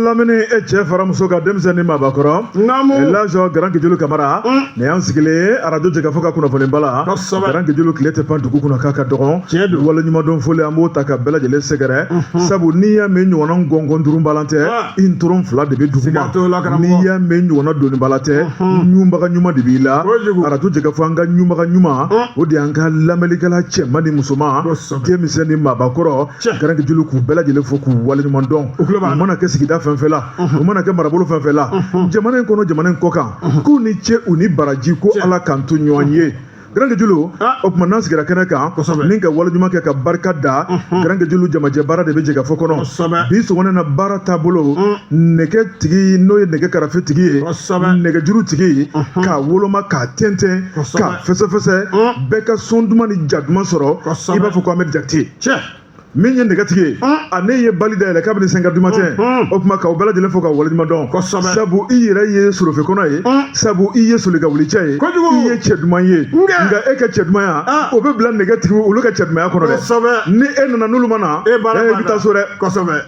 Lamini e cɛ fara muso kan, denmisɛn ni maabakɔrɔ. Naamu. Elhadj Grand Guédiolo Kamara. Nin y'an sigilen ye arajo Jɛkafɔ ka kunnafoniba la. Grand Guédiolo, tile tɛ pan dugu kunna k'a ka dɔgɔn. Tiɲɛ don. Waleɲumandɔn foli, an b'o ta ka bɛɛ lajɛlen sɛgɛrɛ. Sabu n'i y'a mɛn ɲɔgɔnna gɔngɔn duuru balan tɛ, i ntoron fila de bɛ dugu ma. Siga t'o la, karamɔgɔ. N'i y'a mɛn ɲɔgɔnna donibalan tɛ, ɲunbaga ɲuman de b'i la. Kojugu. Arajo Jɛkafɔ, an ka ɲunbaga ɲuman, o de y'an ka lamɛnnikɛla cɛman ni musoman, denmisɛn ni maabakɔrɔ. Grand Guédiolo k'u bɛɛ lajɛlen fo k'u waleɲuman dɔn. U tulo b'an U mana kɛ sigida fɛn fɛn la, u mana kɛ marabolo fɛn fɛn la, jamana in kɔnɔ, jamana in kɔ kan, k'u ni ce, u ni baraji, ko Ala k'an to ɲɔgɔn ye. Grand Guédiolo, o tuma n'an sigira kɛnɛ kan ni ka waleɲuman kɛ ka barika da, Grand Guédiolo, jamajɛ baara de bɛ Jɛkafɔ kɔnɔ. Bi sɔgɔmada na, baara taabolo, nɛgɛ tigi, n'o ye nɛgɛ karafe tigi ye, nɛgɛjuru tigi, k'a woloma, k'a tɛntɛn, k'a fɛsɛfɛsɛ, bɛɛ ka son duman ni ja duman sɔrɔ. I b'a fɔ ko Ahmed Jakite min ye nɛgɛtigi ye, a ne ye bali dayɛlɛ kabini 5 heures du matin. O tuma k'aw bɛɛ lajɛlen fo ka waleɲuman dɔn, sabu i yɛrɛ ye sorofe kɔnɔ ye, sabu i ye soli ka wuli cɛ ye, i ye cɛ duman ye. Nka e ka cɛ dumanya, o bɛ bila nɛgɛtigi olu ka cɛ dumanya kɔnɔ dɛ. Ni e nana, n'olu ma na, E baara i bɛ taa so dɛ.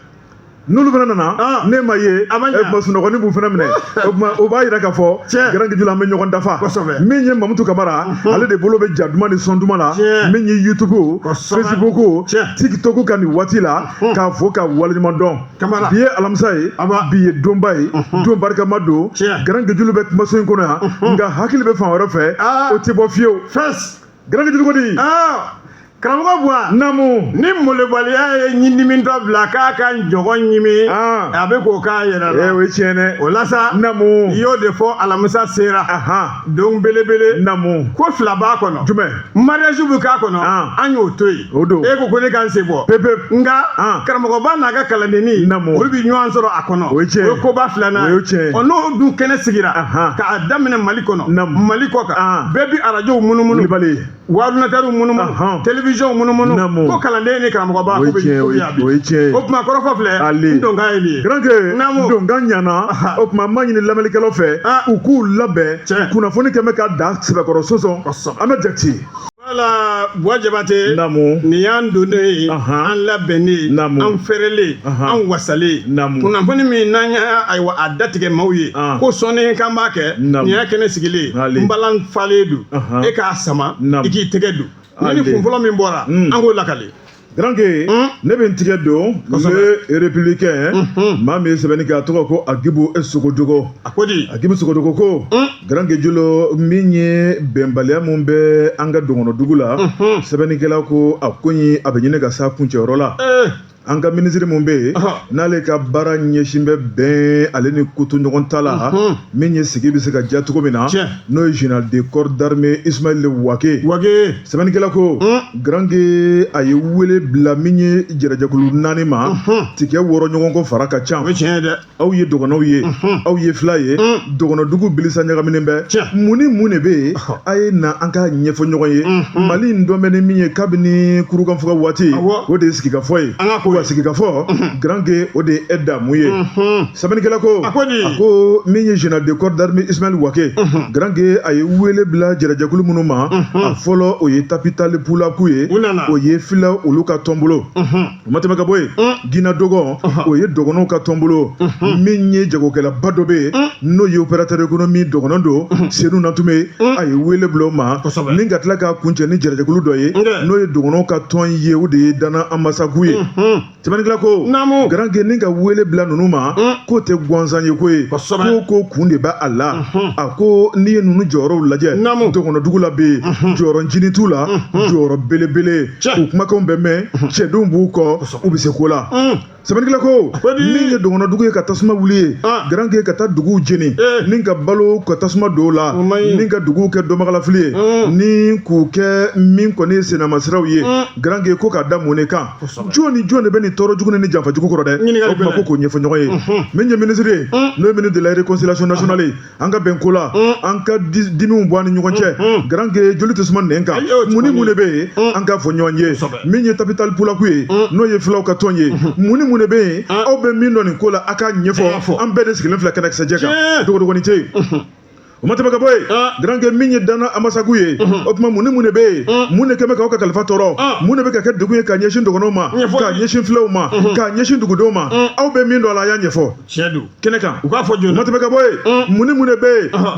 N'olu fana nana, ne ma ye, A ma ɲa. E tuma sunɔgɔni b'u fana minɛ. O tuma o b'a yira k'a fɔ, Grand Guédiolo, an bɛ ɲɔgɔn dafa. Min ye Mamutu Kamara, ale de bolo bɛ ja duman ni son duman la. Min ye YouTube, Facebook, TikTok kan nin waati la, k'a fo ka waleɲuman dɔn. Kamara. Bi ye alamisa ye, Aba. bi ye donba ye, don barikama don. Grand Guédiolo bɛ kumaso in kɔnɔ yan, nka hakili bɛ fan wɛrɛ fɛ. O tɛ bɔ fiyewu. Fes. Grand Guédiolo ko di? Karamɔgɔ Buwa. Naamu. Ni molobaliya ye ɲindimitɔ bila k'a ka ɲɔgɔn ɲimi, a bɛ k'o k'a yɛrɛ la. O ye tiɲɛ dɛ. O la sa, Naamu. i y'o de fɔ, alamisa sera, don belebele. Naamu. Ko fila b'a kɔnɔ. Jumɛn? Mariage bɛ k'a kɔnɔ. An y'o to yen. O don. E ko ko ne ka n sen bɔ. Pepe. Nka karamɔgɔba n'a ka kalandenni, Naamu. olu bɛ ɲɔgɔn sɔrɔ a kɔnɔ. O ye tiɲɛ ye. O ye koba filanan O ye tiɲɛ ye. Ɔ, n'o dun kɛnɛ sigira, k'a daminɛ Mali kɔnɔ, Naamu. Mali kɔ kan, bɛɛ bi arajow munumunu, Wulibali. ordinateur munumunu, télévision munumunu, Naamu. ko kalanden ni karamɔgɔba O ye ko bɛ tiɲɛ ye, ko bɛ yan bi. o ye tiɲɛ ye. O tuma kɔrɔfɔ filɛ, Ale. n donkan ye nin ye. Grand Gué, Naamu. donkan ɲana. O tuma n b'a ɲini lamɛnnikɛlaw fɛ, u k'u labɛn. Kunnafoni kɛn bɛ ka da sɛbɛkɔrɔ sɔsɔ. An bɛ Jakite. Wala, Buwa Jabate. Naamu. Nin y'an donnen ye, an labɛnnen, Naamu. an fɛrɛlen, an wasalen. Naamu. Kunnafoni min n'an y'a, ayiwa, a datigɛ maaw ye, ko sɔnni k'an b'a kɛ, Naamu. nin y'a kɛnɛ sigilen, Ale. n balan falen don, Ahan. e k'a sama, Naamu. i k'i tɛgɛ don ni Ale. kun fɔlɔ min bɔra, an k'o lakale. Grand Gué, ne bɛ n tigɛ don Le Républicain. Maa min ye sɛbɛnni kɛ, a tɔgɔ ko Agibu Sogodogo. A ko di? Agibu Sogodogo ko, Grand Guédiolo, min ye bɛnbaliya min bɛ an ka dɔgɔnɔdugu la, sɛbɛnnikɛla ko a ko in, a bɛ ɲini ka s'a kuncɛyɔrɔ la. An ka minisiri mun bɛ yen, n'ale ka baara ɲɛsin bɛ bɛn ale ni kotoɲɔgɔn ta la, min ye sigi bɛ se ka diya cogo min na, n'o ye général de corps d'armée Ismaël Wage. Wage. Sɛbɛnnikɛla ko, Grand Gué, a ye wele bila min ye jɛrɛjɛkulu naani ma, tigɛ wɔrɔ ɲɔgɔn kɔ fara ka ca. O ye tiɲɛ ye dɛ. Aw ye dɔgɔnɔw ye, aw ye fila ye, dɔgɔnɔdugu bilisa ɲagaminen bɛ. Mun ni mun de bɛ yen? A ye na an k'a ɲɛfɔ ɲɔgɔn ye. Mali in dɔn bɛ ni min ye kabini kurukanfuga waati, o de ye sigikafɔ ye. An ka ko ye. Wa sigikafɔ, Grand Gué, o de ye e damu ye. Sɛbɛnnikɛla ko, A ko di? A ko min ye général de corps d'armée Ismaël Wake, Grand Gué, a ye wele bila jɛrɛjɛkulu minnu ma, a fɔlɔ, o ye Tapital Pulaku ye. U nana. O ye fila olu ka tɔnbolo. O ma tɛmɛ ka bɔ yen, Gina Dɔgɔn, o ye dɔgɔnɔw ka tɔnbolo. Min ye jagokɛlaba dɔ bɛ yen, n'o ye opérateur économique dɔgɔnɔ don, Senu Natume, a ye wele bila o ma. Ni ka tila k'a kuncɛ ni jɛrɛjɛkulu dɔ ye, n'o ye dɔgɔnɔw ka tɔn ye, o de ye Dana Amasaku ye. Sɛbɛnnikɛla ko, Naamu. Grand Gué, ni ka wele bila ninnu ma, k'o tɛ gansan ye ko ye, ko kun de b'a a la. A ko n'i ye ninnu jɔyɔrɔw lajɛ dɔgɔnɔdugu la bɛ yen, jɔyɔrɔ ncinin t'u la, jɔyɔrɔ belebele. U kumakanw bɛ mɛn, cɛdenw b'u kɔ, u bɛ se ko la. Sɛbɛnnikɛla ko, min ye dɔgɔnɔdugu ye ka tasuma wuli ye, Grand Gué, ka taa duguw jeni, ni ka balo ka tasuma don o la, O man ɲi. ni ka duguw kɛ dɔnbagalafili ye, ni k'u kɛ min kɔni ye sennamasiraw ye, Grand Gué, ko k'a da mun de kan? Jɔn ni jɔn de bɛ nin tɔɔrɔ jugu ni janfa jugu kɔrɔ dɛ? Ɲininkali O tuma gɛlɛn. ko k'o ɲɛfɔ ɲɔgɔn ye. Min ye minisiri ye, n'o ye ministre de la Réconciliation nationale ye, an ka bɛn ko la, an ka dimiw bɔ an ni ɲɔgɔn cɛ. Grand Gué, joli tɛ suma nɛn kan. Ayi, o tɛ Mun ni kuma mun de bɛ yen, an k'a fɔ ɲɔgɔn ye. Min ye Tapital Pulaku ye, n'o ye filaw ka tɔn ye, mun ni mun de bɛ yen, aw bɛ min dɔn nin ko la, a k'a ɲɛfɔ. A y'a fɔ. An bɛɛ de sigilen filɛ kɛnɛkisɛjɛ kan. Tiɲɛ. Dogodogonin tɛ yen. O ma tɛmɛ ka bɔ yen, garankɛ, min ye Dana Amasagu ye, o tuma mun ni mun de bɛ yen? Mun de kɛmɛ k'aw ka kalifa tɔɔrɔ? Mun de bɛ ka kɛ degun ye ka ɲɛsin dɔgɔnɔw ma, ka ɲɛsin filaw ma, ka ɲɛsin dugudenw ma? Aw bɛ min dɔn a la, a y'a ɲɛfɔ. Tiɲɛ don. Kɛnɛ kan. U k'a fɔ joona. O ma tɛmɛ ka bɔ yen, mun ni mun de bɛ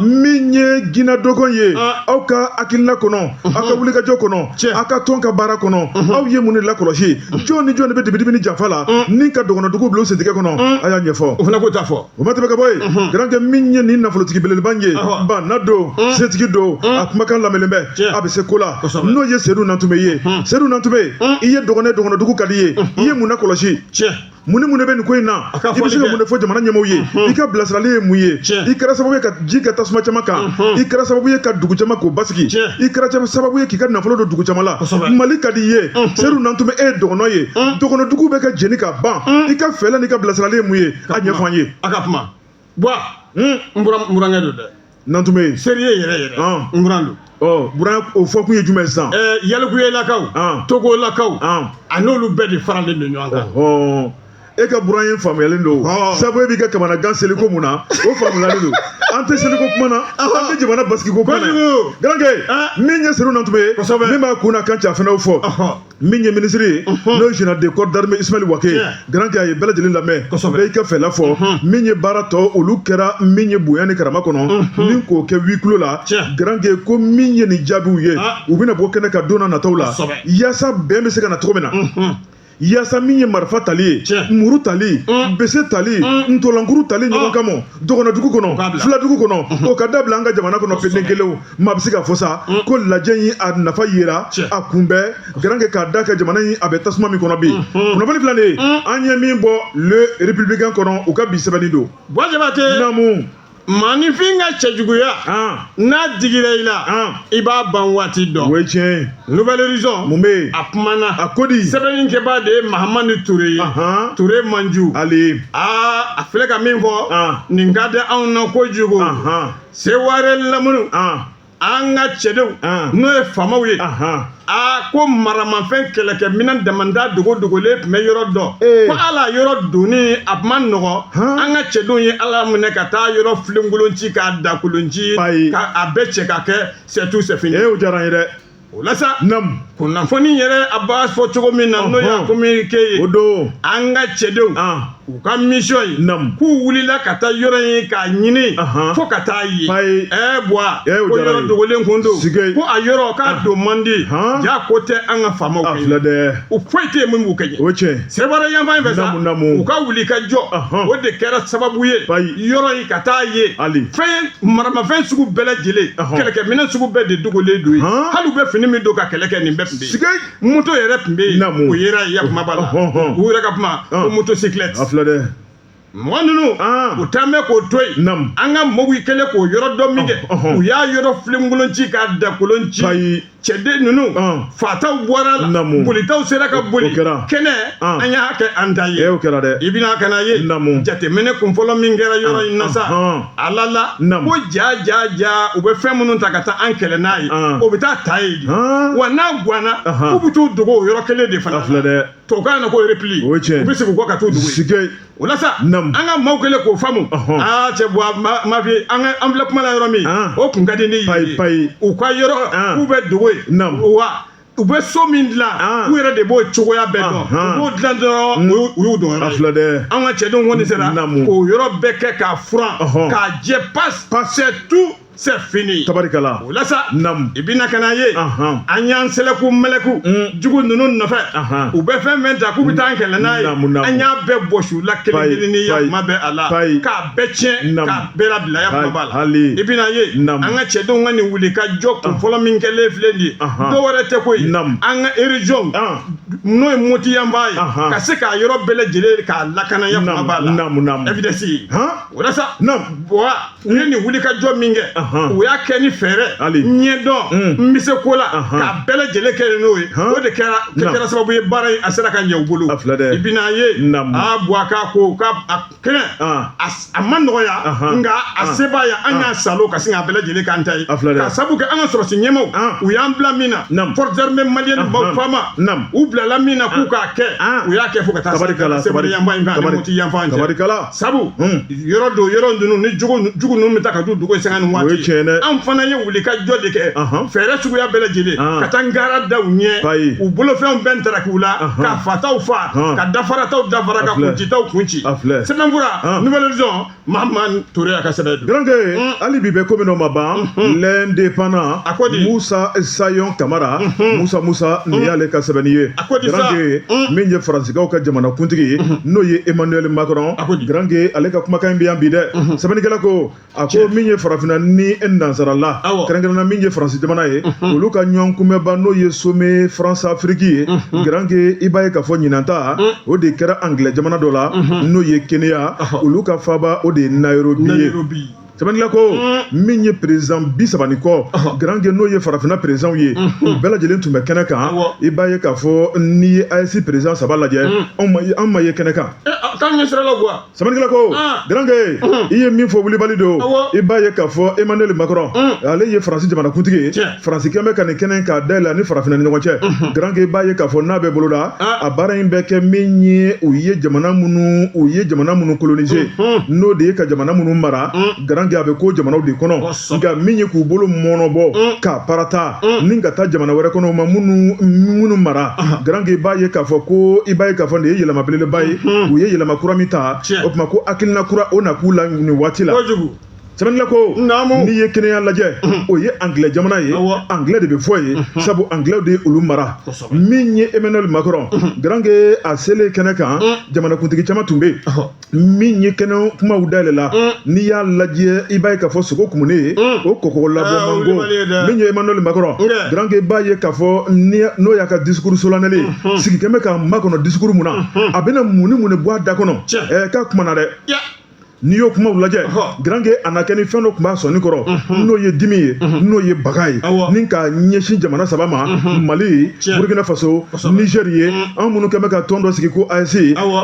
yen min ye Gina Dogon ye? Aw ka hakilina kɔnɔ, aw ka wulikajɔ kɔnɔ, aw ka tɔn ka baara kɔnɔ, aw ye mun de lakɔlɔsi? Jɔn ni jɔn de bɛ dibidibi ni janfa la ni ka dɔgɔnɔdugu bila u sentigɛ kɔnɔ? A y'a ɲɛfɔ. O fana k'o ta fɔ. O ma tɛmɛ ka bɔ yen, garankɛ, min ye nin nafolotigi belebeleba in ye, banna don, setigi don, a kumakan lamɛnlen bɛ, a bɛ se ko la, n'o ye Sedu Nantume ye. Sedu Nantume, i ye dɔgɔnɔ, dɔgɔnɔdugu ka di i ye, i ye mun lakɔlɔsi? Mun ni mun de bɛ nin ko in na? I bɛ se ka mun de fɔ jamana ɲɛmaaw ye? I ka bilasirali ye mun ye? I kɛra sababu ye ka ji kɛ tasuma caman kan, i kɛra sababu ye ka dugu caman k'o basigi, i kɛra sababu ye k'i ka nafolo don dugu caman la. Mali ka di i ye. Sedu Nantume, e ye dɔgɔnɔ ye, dɔgɔnɔdugu bɛ ka jeni ka ban. I ka fɛɛrɛ n'i ka bilasirali ye mun ye? A ɲɛfɔ an ye. A ka kuma Buwa, n burankɛ don dɛ. Nantume. Sérieux yɛrɛ yɛrɛ, n buran don. Ɔ buran, o fɔkun ye jumɛn sisan? Yalukuyelakaw, Togolakaw, a n'olu bɛɛ de faralen don ɲɔgɔn kan. E ka buran ye faamuyalen don, sabu e b'i ka kamanagan seliko mun na, o faamuyalen don. An tɛ seliko kuma na, an bɛ jamana basigiko kuma na. Garankɛ, min ye Sedu Nantume ye, min b'a kun na kan cɛ, a fana y'o fɔ. Min ye minisiri ye, n'o ye général de corps d'armée Ismaël Waké, garankɛ, a ye bɛɛ lajɛlen lamɛn, bɛɛ y'i ka fɛla fɔ. Min ye baara tɔ olu kɛra min ye bonya ni karama kɔnɔ, ni k'o kɛ huis clos la. Garankɛ ko min ye nin jaabiw ye, u bɛna bɔ kɛnɛ kan don na nataw la, yaasa bɛn bɛ se ka na cogo min na, yaasa min ye marifa tali ye, muru tali, bese tali, ntolankuru tali ɲɔgɔn kama dɔgɔnɔdugu kɔnɔ, filadugu kɔnɔ, o ka dabila an ka jamana kɔnɔ penden kelenw. Maa bɛ se k'a fɔ sa ko lajɛ in a nafa yera, a kunbɛ, garankɛ, k'a da kɛ jamana in a bɛ tasuma min kɔnɔ bi. Kunnafoni filɛ nin ye, an ye min bɔ Le Républicain kɔnɔ, u ka bi sɛbɛnni don. Buwa Jabate. Naamu. Maaninfin ka cɛjuguya, n'a digira i la, i b'a ban waati dɔn. O ye tiɲɛ ye. Nouvel Horizon. Mun bɛ yen? A kumana. A ko di? Sɛbɛnnikɛbaa de ye Mahamani Ture ye. Ture Manju. Ali. Aa, a filɛ ka min fɔ, nin ka di anw na kojugu. Seware lamunu, an ka cɛdenw, n'o ye faamaw ye, aa, ko maramafɛn kɛlɛkɛminɛn damanda dogo dogolen tun bɛ yɔrɔ dɔ, ko ala yɔrɔ donni a ma nɔgɔ. An ka cɛdenw ye ala minɛ ka taa yɔrɔ filenkolon ci, k'a dakolon ci, ka a bɛɛ cɛ ka kɛ c'est tout, c'est fini. Ee, o diyara n ye dɛ. O la sa, kunnafoni yɛrɛ, a b'a fɔ cogo min na, n'o y'a communiqué ye. O don. An ka cɛdenw, u ka mission ye k'u wulila ka taa yɔrɔ in k'a ɲini fo ka taa ye. Ɛɛ Buwa, ko yɔrɔ dogolen kun don, ko a yɔrɔ k'a don man di, ja ko tɛ an ka faamaw kɛ. U foyi tɛ yen min b'u kɛ. O tiɲɛ. Seware yanfan in fɛ sa, u ka wuli ka jɔ, o de kɛra sababu ye yɔrɔ in ka taa ye. Fɛn maramafɛn sugu bɛɛ lajɛlen, kɛlɛkɛminɛn sugu bɛɛ de dogolen don yen. Hali u bɛ fini min don ka kɛlɛ kɛ, nin bɛɛ tun bɛ yen. Moto yɛrɛ tun bɛ yen, o yera yen, kuma b'a la, u yɛrɛ ka kuma ko motocyclette. A filɛ dɛ. Mɔgɔ ninnu, u taa bɛ k'o to yen. An ka mɔgɔw kɛlen k'o yɔrɔ dɔn min kɛ, u y'a yɔrɔ filenkolon ci k'a dakolon ci. Cɛden ninnu, fataw bɔra la, bolitaw sera ka boli kɛnɛ, an y'a kɛ an ta ye. O kɛra dɛ. I bɛna ka na ye, jateminɛ kun fɔlɔ min kɛra yɔrɔ in na sa, ala la ko ja ja ja, u bɛ fɛn minnu ta ka taa an kɛlɛ n'a ye, o bɛ taa ta yen de. Wa n'a ganna, k'u bɛ t'u dogo o yɔrɔ kelen de fana. Filɛ dɛ. Tubabukan na ko repli. O ye tiɲɛ. U bɛ segin u kɔ ka t'u dogo yen. O la sa, an ka maaw kɛlen k'o faamu, aa cɛ Buwa, ma fi an ka an filɛ kuma la yɔrɔ min, o kun ka di ne ye. U ka yɔrɔ k'u bɛ dogo yen, wa u bɛ so min dilan, u yɛrɛ de b'o cogoya bɛɛ dɔn. U b'o dilan dɔrɔn, u y'u don yɔrɔ ye. Filɛ dɛ. An ka cɛdenw kɔni sera k'o yɔrɔ bɛɛ kɛ k'a furan, k'a jɛ pas, c'est tout, c'est fini. Tabarikala. O la sa, i bɛna ka na ye, an y'an sɛlɛku mɛlɛku jugu ninnu nɔfɛ, u bɛ fɛn fɛn ta k'u bɛ taa an kɛlɛ n'a ye, an y'a bɛɛ bɔsi u la kelen kelen ni yakuma bɛɛ a la, k'a bɛɛ tiɲɛ, k'a bɛɛ labila, yakuma b'a la. I bɛna ye, an ka cɛdenw ka nin wuli ka jɔ kun fɔlɔ min kɛlen filɛ nin ye, dɔw wɛrɛ tɛ koyi, an ka région, n'o ye Moti yanfan ye, ka se k'a yɔrɔ bɛɛ lajɛlen k'a lakana, yakuma b'a la. FDS. O la sa, Buwa, u ye nin wuli ka jɔ min kɛ, u y'a kɛ ni fɛɛrɛ ɲɛdɔn, n bɛ se ko la, k'a bɛɛ lajɛlen kɛ n'o ye. O de kɛra sababu ye baara in a sera ka ɲɛ u bolo. I bɛna ye, aa Buwa, k'a ko k'a kɛnɛ a ma nɔgɔya, nka a se b'a ye, an y'a salo ka sin k'a bɛɛ lajɛlen k'an ta ye, ka sabu kɛ an ka sɔrɔsi ɲɛmaaw, u y'an bila min na, forces armées maliennes FAMa, u bilala min na k'u k'a kɛ, u y'a kɛ fo ka taa Seware yanfan in fɛ ani Moti yanfan cɛ. Sabu yɔrɔ don, yɔrɔ ninnu ni jugu ninnu bɛ taa ka t'u dogo sanga ni waati. ye tiɲɛ ye dɛ. An fana ye wulikajɔ de kɛ, fɛɛrɛ suguya bɛɛ lajɛlen, ka taa ngara da u ɲɛ, Ayi. u bolofɛnw bɛɛ ntaraki u la, ka fataw fa, ka dafarataw dafara, ka A filɛ. kuncitaw kunci. A filɛ. Sɛbɛnfura Nouvel Horizon, Mahamani Ture y'a ka sɛbɛn don. Garankɛ, hali bi bɛ ko min na o ma ban, L'Indépendant, A ko di? Musa Sayon Kamara, Musa Musa, nin y'ale ka sɛbɛnni ye. A ko di sa? Garankɛ, min ye Faransikaw ka jamanakuntigi ye, n'o ye Emmanuel Macron. A ko di? Garankɛ, ale ka kumakan in bɛ yan bi dɛ. Sɛbɛnnikɛla ko, a ko min ye farafinna ni nansarala, kɛrɛnkɛrɛnna min ye Faransi jamana ye, olu ka ɲɔgɔn kunbɛnba, n'o ye sommet France Afrique ye. Garankɛ, i b'a ye k'a fɔ ɲinan ta, o de kɛra Angilɛ jamana dɔ la, n'o ye Kenya, olu ka faaba, o de ye Nairobi ye. Nairobi. Sɛbɛnnikɛla ko, min ye président 30 ni kɔ, Garankɛ, n'o ye farafinna présidentw ye, u bɛɛ lajɛlen tun bɛ kɛnɛ kan. I b'a ye k'a fɔ n'i ye AES président saba lajɛ, anw ma ye kɛnɛ kan. K'an ɲɛ sira la quoi. Sɛbɛnnikɛla ko, Garankɛ, i ye min fɔ, wulibali don. I b'a ye k'a fɔ Emmanuel Macron, ale ye Faransi jamanakuntigi ye. Faransi kɛn bɛ ka nin kɛnɛ k'a dayɛlɛ ani farafinna ni ɲɔgɔn cɛ. Garankɛ, i b'a ye k'a fɔ n'a bɛ boloda, a baara in bɛ kɛ min ye, u ye jamana minnu coloniser, n'o de ye ka jamana minnu mara. Garankɛ, a bɛ ko jamanaw de kɔnɔ. Nka min ye k'u bolo mɔnɔbɔ k'a parata ni ka taa jamana wɛrɛ kɔnɔ, u ma minnu mara. Garankɛ, i b'a ye k'a fɔ ko, i b'a ye k'a fɔ nin ye yɛlɛma belebeleba ye. U ye yɛlɛma kura min ta, o tuma ko hakilina kura o na k'u la nin waati la. Kojugu. Sɛbɛnnikɛla ko, n'i ye Kenya lajɛ, o ye Angilɛ jamana ye. Angilɛ de bɛ fɔ yen, sabu Angilɛw de ye olu mara. Min ye Emmanuel Macron, Garankɛ, a selen kɛnɛ kan, jamanakuntigi caman tun bɛ yen. Min ye kɛnɛ kumaw dayɛlɛ la, n'i y'a lajɛ, i b'a ye k'a fɔ sogo kumunen ye, o kɔkɔ labɔ man go. Min ye Emmanuel Macron, Garankɛ, i b'a ye k'a fɔ n'o y'a ka discours solennel ye, sigi kɛn bɛ ka makɔnɔ discours mun na, a bɛna mun ni mun de bɔ a da kɔnɔ? K'a kumana dɛ. N'i y'o kumaw lajɛ, Garankɛ, a na kɛ ni fɛn dɔ tun b'a sɔnni kɔrɔ, n'o ye dimi ye, n'o ye baga ye, ni ka ɲɛsin jamana saba ma: Mali, Burkina Faso, Niger ye. An minnu kɛn bɛ ka tɔn dɔ sigi ko AES.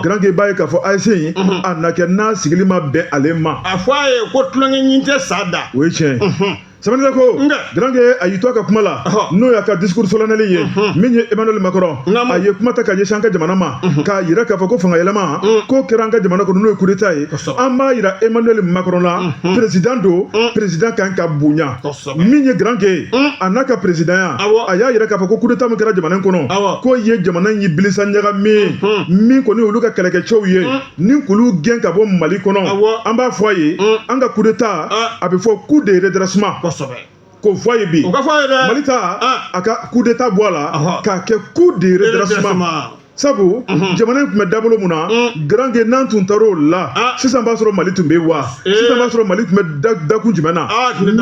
Garankɛ, i b'a ye k'a fɔ AES in, a na kɛ n'a sigili ma bɛn ale ma. A fɔ a ye ko tulonkɛ ɲin tɛ sa da. O ye tiɲɛ ye. Sɛbɛnnikɛla ko, Garankɛ, a y'i to a ka kuma la, n'o y'a ka discours solennel ye, min ye Emmanuel Macron, a ye kuma ta ka ɲɛsin an ka jamana ma, k'a yira k'a fɔ ko fanga yɛlɛma k'o kɛra an ka jamana kɔnɔ, n'o ye coup d'état ye. An b'a yira Emmanuel Macron la, président don, président kan ka bonya. Min ye Garankɛ, a n'a ka présidentya, a y'a yira k'a fɔ ko coup d'état min kɛra jamana in kɔnɔ, k'o ye jamana in ye bilisa ɲagami. Min kɔni olu ka kɛlɛkɛcɛw ye ni k'olu gɛn ka bɔ Mali kɔnɔ, an b'a fɔ a ye, an ka coup d'état, a bɛ fɔ coup de redressement. K'o fɔ a ye bi. O ka fɔ a ye dɛ. Mali ta, a ka coup d'état bɔ a la k'a kɛ coup de redressement, sabu jamana in tun bɛ dabolo mun na. Garankɛ, n'an tun taar'o la, sisan b'a sɔrɔ Mali tun bɛ wa, sisan b'a sɔrɔ Mali tun bɛ dakun jumɛn na?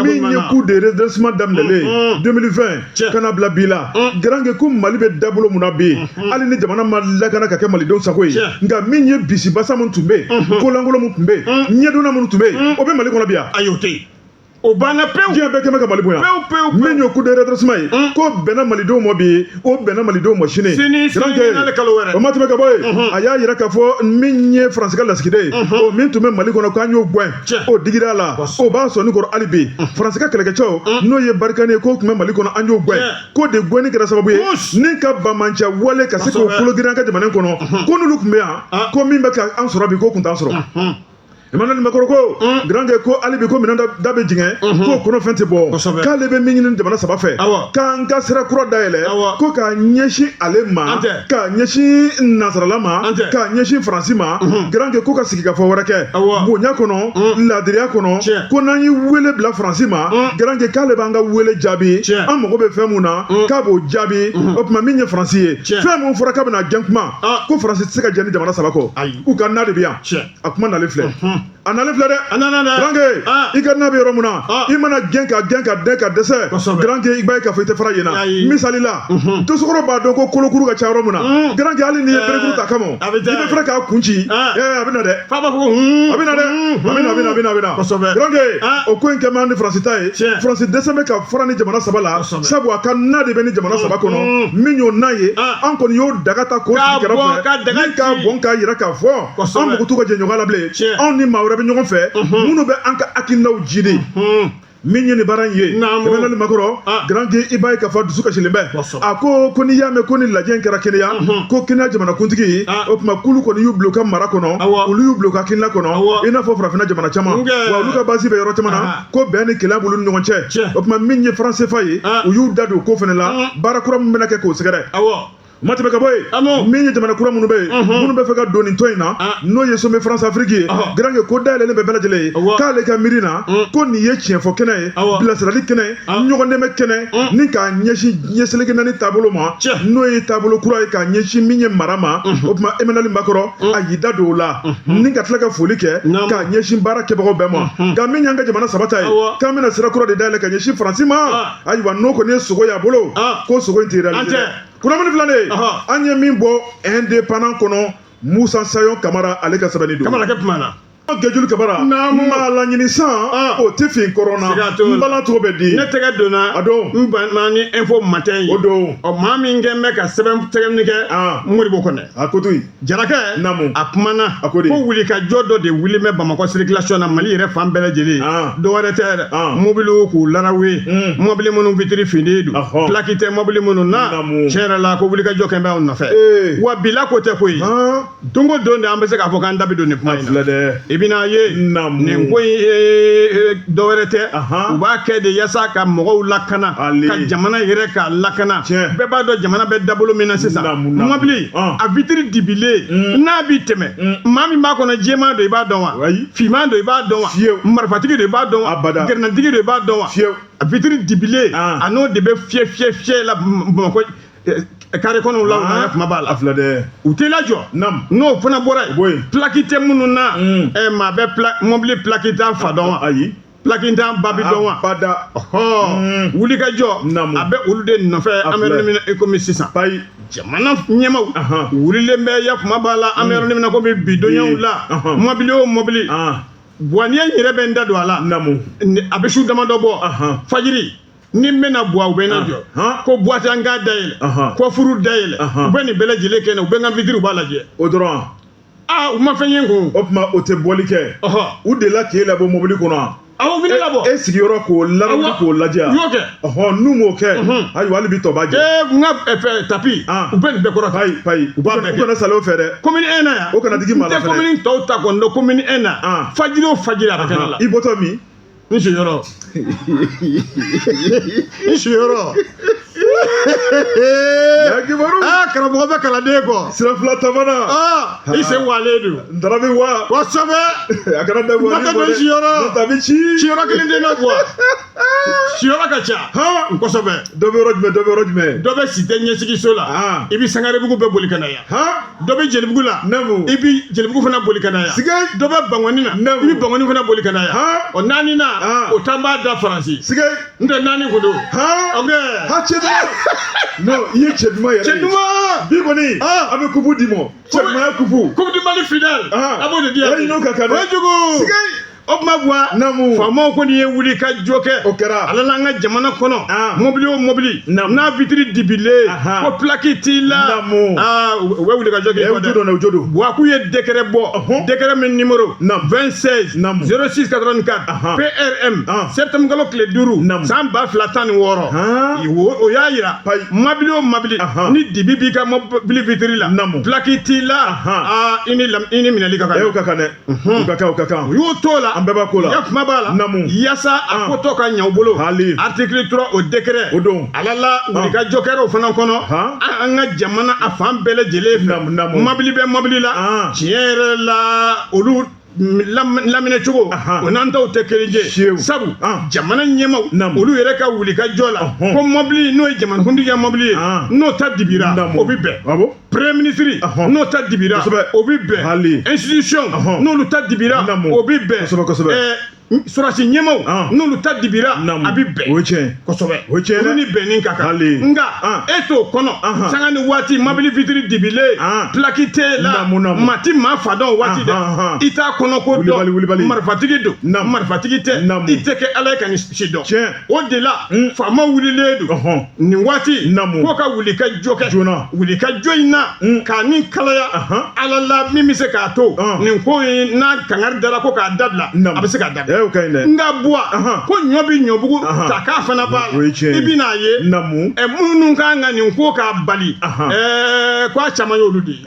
Min ye coup de redressement daminɛlen 2020 ka na bila bi la, Garankɛ, ko Mali bɛ dabolo mun na bi, hali ni jamana ma lakana ka kɛ malidenw sago ye, nka min ye bisibasa mun tun bɛ yen, kolankolon mun tun bɛ yen, ɲɛdonna mun tun bɛ yen, o bɛ Mali kɔnɔ bi yan? Ayi, o tɛ yen, o banna pewu. Diɲɛ bɛɛ kɛmɛ ka Mali bonya. Pewu pewu. Min ye coup de redressement ye, k'o bɛnna malidenw ma bi, o bɛnna malidenw ma sini. Sini sini n'ale kalo wɛrɛ. O ma tɛmɛ ka bɔ yen, a y'a yira k'a fɔ min ye Faransi ka lasigiden ye, o min tun bɛ Mali kɔnɔ, k'an y'o gɛn, o digira la, o b'a sɔnni kɔrɔ hali bi. Faransi ka kɛlɛkɛcɛw, n'o ye Barkhane ye, k'o tun bɛ Mali kɔnɔ, an y'o gɛn, k'o de gɛnni kɛra sababu ye ni ka banbaanci wale ka se k'o kolo girin an ka jamana in kɔnɔ, ko n'olu tun bɛ yan, ko min bɛ ka an sɔrɔ bi, k'o tun t'an sɔrɔ. Emmanuel Macron ko, Garankɛ, ko hali bi ko minɛn da bɛ jigin, k'o kɔnɔ fɛn tɛ bɔ, k'ale bɛ min ɲini jamana saba fɛ, k'an ka sira kura dayɛlɛ, ko k'a ɲɛsin ale ma, k'a ɲɛsin nansarala ma, k'a ɲɛsin Faransi ma. Garankɛ, ko ka sigikafɔ wɛrɛ kɛ bonya kɔnɔ, ladiriya kɔnɔ, ko n'an ye wele bila Faransi ma, Garankɛ, k'ale b'an ka wele jaabi. An mago bɛ fɛn mun na, k'a b'o jaabi. O tuma, min ye Faransi ye, fɛn mun fɔra k'a bɛna jɛn kuma, ko Faransi tɛ se ka jɛn ni jamana saba kɔ, u ka na de bɛ yan. A kuma nalen filɛ, a nalen filɛ dɛ. A nana dɛ. Garankɛ, i ka na bɛ yɔrɔ mun na, i mana gɛn ka gɛn ka dɛn ka dɛsɛ, Garankɛ, i b'a ye k'a fɔ i tɛ fara yen na. Misali la, dosokɔrɔ b'a dɔn ko kolokuru ka ca yɔrɔ mun na. Garankɛ, hali n'i ye berekuru ta kama, i bɛ fɛrɛ k'a kun ci, a bɛ na dɛ. Fa b'a fɔ ko a bɛ na dɛ, a bɛ na, a bɛ na, a bɛ na, a bɛ na. Garankɛ, o ko in kɛ man di Faransi ta ye. Faransi dɛsɛ bɛ ka fara ni jamana saba la, sabu a ka na de bɛ ni jamana saba kɔnɔ. Min y'o na ye, an kɔni y'o daga ta k'o sigi kɛrɛfɛ ni k'a bɔn k'a yira k'a fɔ an mago t'u ka jɛɲɔgɔnya la bilen. Anw ni maa wɛrɛ bɛ ɲɔgɔn fɛ minnu bɛ an ka hakilinaw jidi. Min ye nin baara in ye, Emmanuel Macron, Garange, i b'a ye k'a fɔ dusu kasilen bɛ. A ko ko n'i y'a mɛn ko ni lajɛ in kɛra Kenya, ko Kenya jamanakuntigi, o tuma k'olu kɔni y'u bila u ka mara kɔnɔ, olu y'u bila u ka hakilina kɔnɔ, i n'a fɔ farafinna jamana caman, wa olu ka base bɛ yɔrɔ caman na, ko bɛn ni kelenya b'olu ni ɲɔgɔn cɛ. O tuma min ye franc CFA ye, u y'u da don ko fana la, baara kura min bɛna kɛ k'o sɛgɛrɛ. Ma tɛmɛ ka bɔ yen, min ye jamana kura minnu bɛ yen, minnu bɛ fɛ ka don nin tɔn in na, n'o ye sommet France Afrique ye, Garange, ko dayɛlɛlen bɛ bɛɛ lajɛlen ye, k'ale ka miiri na ko nin ye tiɲɛfɔ kɛnɛ ye, bilasirali kɛnɛ, ɲɔgɔn dɛmɛ kɛnɛ, ni k'a ɲɛsin diɲɛ seleke naani taabolo ma, n'o ye taabolo kura ye k'a ɲɛsin min ye mara ma. O tuma Emmanuel Macron a y'i da don o la, ni ka tila ka foli kɛ k'a ɲɛsin baara kɛbagaw bɛɛ ma. Nka min y'an ka jamana saba ta ye, k'an bɛna sira kura de dayɛlɛ ka ɲɛsin Faransi ma, ayiwa, n'o kɔni ye sogo y'a bolo, ko sogo in tɛ réaliser dɛ. Kunnafoni filanan ye, an ye min bɔ Indépendant kɔnɔ, Musa Sayon Kamara, ale ka sɛbɛnni don. Kamara kɛ tuma na. Gɛjulu Kamara, maa laɲini san, o tɛ fin kɔrɔ na. N balan tɔgɔ bɛ di. Ne tɛgɛ donna. A don. N banna ni Info Matin ye. O don. Ɔ, maa min kɛn bɛ ka sɛbɛn sɛbɛnni kɛ, Modibo Kɔnɛ. A ko to yen. Jarakɛ. Naamu. A kumana. A ko de. Ko wulikajɔ dɔ de wulilen bɛ Bamakɔ circulation na, Mali yɛrɛ fan bɛɛ lajɛlen. Dɔ wɛrɛ tɛ dɛ. Mobiliw k'u larawe. Mobili minnu vitiri finnen don. Plaque tɛ mobili minnu na. Tiɲɛ yɛrɛ la, ko wulikajɔ kɛn bɛ anw nɔfɛ. Wa bila ko tɛ koyi. Don o don de an bɛ se k'a fɔ k'an da bɛ don nin kuma in na. I bɛna ye nin ko in, dɔ wɛrɛ tɛ, u b'a kɛ de yaasa ka mɔgɔw lakana, ka jamana yɛrɛ k'a lakana. Bɛɛ b'a dɔn jamana bɛ dabolo min na sisan. Mobili a vitiri dibilen n'a bi tɛmɛ, maa min b'a kɔnɔ, jɛman don i b'a dɔn wa, finman don i b'a dɔn wa, marifatigi don i b'a dɔn wa, gɛrɛnatigi don i b'a dɔn wa, a vitiri dibilen, a n'o de bɛ fiyɛ fiyɛ fiyɛ la Bamakɔ carré kɔnɔw la. O kuma b'a la. A filɛ dɛ. U tɛ lajɔ. N'o fana bɔra yen, plaque tɛ minnu na, ɛ, maa bɛ mobili plaque t'a fa dɔn wa? Ayi. Plaque t'an ba bi dɔn wa? Bada. Ɔhɔ, wulikajɔ a bɛ olu de nɔfɛ. An bɛ yɔrɔ min na i komi sisan, jamana ɲɛmaw wulilen bɛ, ya kuma b'a la. An bɛ yɔrɔ min na komi bi donyaw la, mobili o mobili, wa n'i ye n yɛrɛ bɛ n da don a la, a bɛ su damadɔ bɔ, fajiri ni n bɛna Buwa, u bɛ na jɔ ko boîte an k'a dayɛlɛ, coffre dayɛlɛ, u bɛ nin bɛɛ lajɛlen kɛ, u bɛ n ka vitre, u b'a lajɛ. O dɔrɔn? Aa, u ma fɛn ye n kun. O tuma o tɛ bɔli kɛ. U delila k'e labɔ mobili kɔnɔ? Awɔ, u bɛ ne labɔ. E sigiyɔrɔ k'o lawuli k'o lajɛ? U y'o kɛ. Ɔhɔn, n'u m'o kɛ, ayiwa, hali bi tɔ b'a jɛ. Ee, n ka fɛ tapis, u bɛ nin bɛɛ kɔrɔ. Payi payi. U b'a bɛɛ kɛ. U kana sali o fɛ dɛ. Commune 1 na yan. O kana digi maa la fɛnɛ. N tɛ commune tɔw ta kɔni dɔn, commune 1 na. Fajiri o fajiri, a bɛ kɛ ne la. I bɔtɔ min? N siyɔrɔ. N siyɔrɔ. Kibaru. Aa, karamɔgɔ bɛ kalanden kɔ. Sira fila tamana. Aa, i sen walen don. N taara bɛ wa. Kosɛbɛ. A kana da bɔ. N ka don siyɔrɔ. N'o tɛ a bɛ ci. Siyɔrɔ kelen tɛ ne bɔ. Siyɔrɔ ka ca. Kosɛbɛ. Dɔ bɛ yɔrɔ jumɛn? Dɔ bɛ yɔrɔ jumɛn? Dɔ bɛ Cité ɲɛsigiso la. I bɛ Sangarebugu bɛɛ boli ka na yan. Dɔ bɛ Jelibugu la. I bɛ Jelibugu fana boli ka na yan. Dɔ bɛ Bangɔni na. I bɛ Bangɔni fana boli ka na yan. O naani na, o tan b'a da Faransi. N tɛ naani kun don. Ok. Ha, cɛ duman. Non, i ye cɛ duman yɛrɛ ye. Cɛ duman. Bi kɔni, an bɛ coupe d'i ma. Cɛ dumanya coupe. Coupe du Mali finale. A b'o de di yan. E n'o ka kan dɛ. Kojugu. O tuma Buwa, faamaw kɔni ye wuli ka jɔ kɛ. O kɛra. Ala l'an ka jamana kɔnɔ, mobili o mobili n'a vitiri dibilen, ko plaque t'i la, u bɛ wuli ka jɔ k'i kɔ dɛ. O jo don. Buwa, k'u ye décret bɔ, décret min numéro 26 06 84 PRM, septembre kalo tile 5, san 2016, o y'a yira mobili o mobili ni dibi b'i ka mobili vitiri la, plaque t'i la, i ni minɛli ka kan. O ka kan dɛ. O ka kan, o ka kan. U y'o t'o la. An bɛɛ b'a ko la. Ya kuma b'a la. Yaasa a ko tɔ ka ɲɛ u bolo. Article 3 o décret. O don. Ala la wulikajɔ kɛra o fana kɔnɔ. An ka jamana a fan bɛɛ lajɛlen fɛ. Mobili bɛ mobili la. Tiɲɛ yɛrɛ la, olu laminɛ cogo, o n'an taw tɛ kelen ye. Sabu jamana ɲɛmaw, olu yɛrɛ ka wulikajɔ la, ko mobili n'o ye jamanakuntigi ka mobili ye, n'o ta dibira, o bɛ bɛn. Premier ministre, n'o ta dibira, o bɛ bɛn. Institution, n'olu ta dibira, o bɛ bɛn. Sɔrɔdasi ɲɛmaw, n'olu ta dibira, a bɛ bɛn. O ye tiɲɛ. Kosɛbɛ. O ye tiɲɛ. Olu ni bɛnni ka kan. Nka e t'o kɔnɔ, sanga ni waati, mobili vitiri dibilen, plaque t'e la, maa ti maa fa dɔn o waati dɛ. I t'a kɔnɔ ko dɔn, marifatigi don, marifatigi tɛ, i tɛ kɛ Ala ye ka nin si dɔn. O de la faamaw wulilen don nin waati ko ka wuli ka jɔ kɛ. Wuli ka jɔ in na, k'a ni kalaya, Ala la min bɛ se k'a to nin ko in n'a kangari dara ko k'a dabila, a bɛ se k'a dabila. O ka ɲi dɛ. Nka Buwa, ko ɲɔ bɛ ɲɔbugu ta k'a fana b'a la, i bɛn'a ye minnu kan ka nin ko k'a bali, ko a caman y'olu de ye.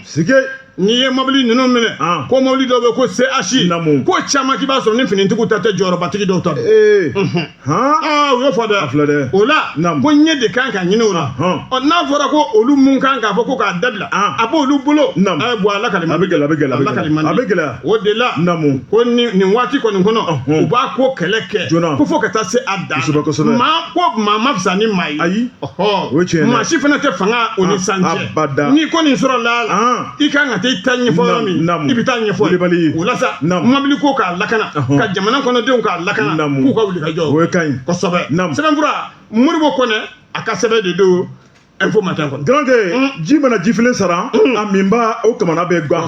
Sike. N'i ye mobili ninnu minɛ, ko mobili dɔw bɛ ko CH, ko caman k'i b'a sɔrɔ ni finitigiw ta tɛ, jɔyɔrɔbatigi dɔw ta don. U y'o fɔ dɛ. O la ko ɲɛ de kan ka ɲini o la. Ɔ, n'a fɔra ko olu mun kan k'a fɔ ko k'a dabila, a b'olu bolo. Buwa, a lakali man di. A bɛ gɛlɛya, a bɛ gɛlɛya, a lakali man di, a bɛ gɛlɛya. O de la ko nin waati kɔni kɔnɔ, u b'a ko kɛlɛ kɛ ko fo ka taa se a dan na. Maa ko maa ma fisa ni maa ye. Ayi, o ye tiɲɛ ye. Maa si fana tɛ fanga o ni san cɛ. N'i ko nin sɔrɔ la, i kan ka taa i ta ɲɛfɔ yɔrɔ min, i bɛ taa ɲɛfɔ. O la sa, mobili ko k'a lakana, ka jamana kɔnɔdenw k'a lakana, k'u ka wuli ka jɔ. O ka ɲi. Kosɛbɛ. Sɛbɛnfura Modibo Kɔnɛ a ka sɛbɛn de don Info Matin kɔnɔ. Garankɛ, ji mana jifilen sara, a minba o kamana bɛ gan.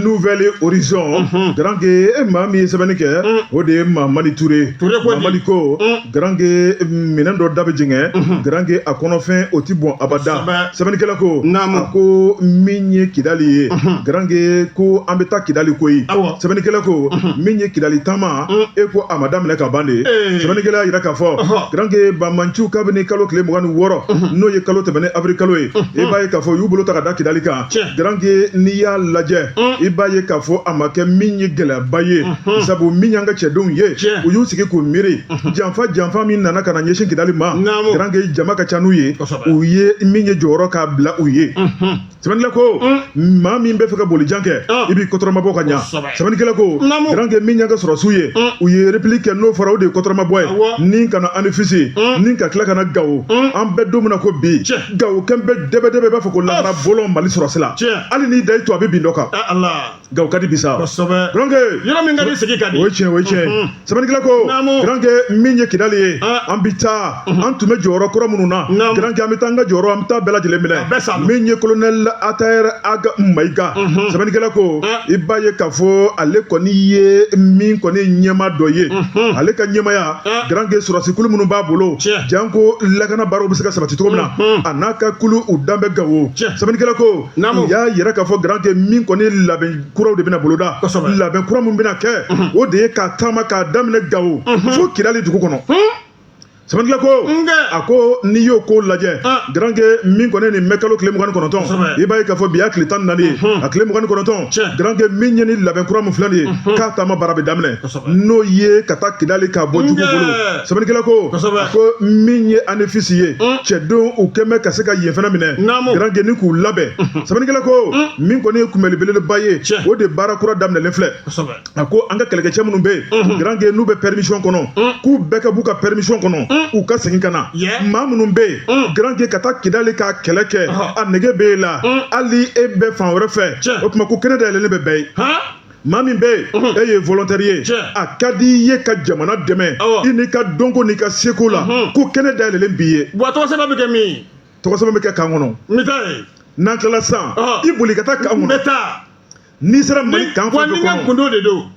Nouvel Horizon, garankɛ, e maa min ye sɛbɛnni kɛ, o de ye Mamadi Ture. Mamadi ko garankɛ, minɛn dɔ da bɛ jɛngɛ, garankɛ, a kɔnɔfɛn o ti bɔn abada. Sɛbɛnnikɛla ko, a ko min ye Kidali ye, garankɛ, ko an bɛ taa Kidali koyi. Sɛbɛnnikɛla ko min ye Kidali taama, e ko a ma daminɛ ka ban de. Sɛbɛnnikɛla y'a jira k'a fɔ, garankɛ, banbaanciw kabini kalo tile 26, n'o ye kalo tɛmɛnen avril kalo ye, i b'a ye k'a fɔ u y'u bolo ta ka da Kidali kan. Garankɛ, n'i y'a lajɛ, i b'a ye k'a fɔ a ma kɛ min ye gɛlɛyaba ye, sabu min y'an ka cɛdenw ye, u y'u sigi k'u miiri janfa min nana ka na ɲɛsin Kidali ma. Garankɛ, jama ka ca n'u ye, u ye min ye jɔyɔrɔ k'a bila u ye. Sɛbɛnnikɛla ko maa min bɛ fɛ ka bolijan kɛ, i b'i kɔtɔrɔmabɔ ka ɲa. Sɛbɛnnikɛla ko garankɛ, min y'an ka sɔrɔsiw ye, u ye repli kɛ, n'o fɔra o de ye kɔtɔrɔmabɔ ye, ni ka na Anefis, ni ka tila ka na Gawo. An bɛ don min na ko bi, Gawo kɛn bɛ dɛbɛdɛbɛ, i b'a fɔ ko lahara bɔlɔn Mali sɔrɔsi la. Hali n'i da i to, a bɛ bin dɔ kan. Gawo ka di bi sa. Garankɛ, yɔrɔ min ka di, sigi ka di. O ye tiɲɛ, o ye tiɲɛ. Sɛbɛnnikɛla ko garankɛ, min ye Kidali ye, an bɛ taa, an tun bɛ jɔyɔrɔ kɔrɔ minnu na, garankɛ, an bɛ taa an ka jɔyɔrɔ, an bɛ taa bɛɛ lajɛlen minɛ. Min ye colonel Attaher Ag Maïga, sɛbɛnnikɛla ko i b'a ye k'a fɔ ale kɔni ye min kɔni ɲɛmaa dɔ ye, ale ka ɲɛmaaya, garankɛ, sɔrɔsikulu minnu b'a bolo, janko lakana baaraw bɛ se ka sabati cogo min na, a n'a ka kulu u dan bɛ Gawo. Sɛbɛnnikɛla ko u y'a yira k'a fɔ, garankɛ, min kɔni labɛn kuraw de bɛna boloda. Labɛn kura min bɛna kɛ, o de ye ka taama k'a daminɛ Gawo fo Kidali dugu kɔnɔ. Sɛbɛnnikɛla ko a ko n'i y'o ko lajɛ, garankɛ, min kɔni nin mɛ kalo tile 29, i b'a ye k'a fɔ bi y'a tile 14 ye, a tile 29, garankɛ, min ye ni labɛn kura min filɛ nin ye, k'a taama baara bɛ daminɛ, n'o ye ka taa Kidali k'a bɔ jugu bolo. Sɛbɛnnikɛla ko a ko min ye Anefis ye, cɛdenw u kɛn bɛ ka se ka yen fana minɛ, garankɛ, ni k'u labɛn. Sɛbɛnnikɛla ko min kɔni ye kunbɛli belebeleba ye, o de baara kura daminɛlen filɛ. A ko an ka kɛlɛkɛcɛ minnu bɛ yen, garankɛ, n'u bɛ permission kɔnɔ, k'u bɛɛ ka b'u ka permission kɔnɔ, u ka segin ka na. Maa minnu bɛ yen, garankɛ, ka taa Kidali ka kɛlɛ kɛ, a nege b'e la, hali e bɛ fan wɛrɛ fɛ, o tuma ko kɛnɛ dayɛlɛlen bɛ bɛɛ ye. Maa min bɛ yen, e ye volontaire ye, a ka di i ye ka jamana dɛmɛ i n'i ka dɔnko n'i ka seko la, ko kɛnɛ dayɛlɛlen b'i ye. Wa tɔgɔsɛbɛn bɛ kɛ min? Tɔgɔsɛbɛn bɛ kɛ camp kɔnɔ. N bɛ taa yen. N'an tilala sisan, i boli ka taa camp kɔnɔ. N bɛ taa. N'i sera Mali camp fɛn fɛn kɔnɔ. Wa ni n ka gundo de don.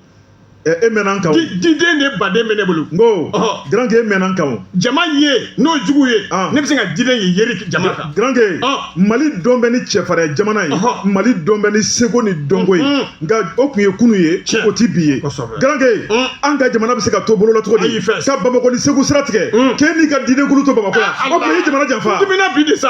E mɛnna an kan o. Diden de baden bɛ ne bolo. N ko garankɛ, e mɛnna an kan o. Jama ye n'o jugu ye, ne bɛ se ka diden ye yeri jama kan. Garankɛ, Mali dɔn bɛ ni cɛfarinya jamana ye, Mali dɔn bɛ ni seko ni dɔnko ye, nka o tun ye kunu ye, o ti bi ye. Garankɛ, an ka jamana bɛ se ka to bolo la cogo di? Ka Bamakɔ ni Segu sira tigɛ, k'e n'i ka didenkulu to Bamakɔ yan, o tuma i ye jamana janfa. N dimina bi de sa.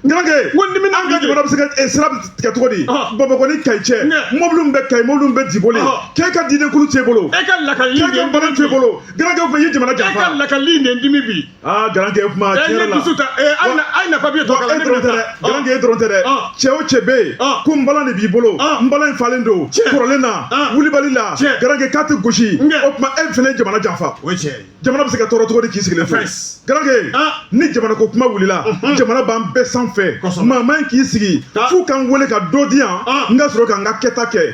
Garankɛ, an ka jamana bɛ se ka sira tigɛ cogo di? Bamakɔ ni Kayi cɛ, mobili bɛ Kayi, mobili bɛ Diboli, k'e ka didenkulu t'e bolo, e ka lakali k'e ka bana t'e bolo, garankɛ, o tuma i ye jamana janfa. E ka lakali de dimi bi. Aa garankɛ, o kuma tiɲɛ yɛrɛ la. E dusu ta, a ye na papiye tɔ kalan. E dɔrɔn tɛ dɛ, garankɛ, e dɔrɔn tɛ dɛ, cɛ o cɛ bɛ yen ko nbalan de b'i bolo, nbalan in falen don kɔrɔlen na, wulibali la, garankɛ, k'a tɛ gosi, o tuma e fana ye jamana janfa. O ye tiɲɛ ye. Jamana bɛ se ka tɔɔrɔ cogo di k'i sigilen to? Garankɛ, ni jamana ko kuma wulila, jamana b'an bɛɛ sanfɛ, maa man k'i sigi f'u k'an wele ka dɔ di yan, n ka sɔrɔ k'an ka kɛta kɛ.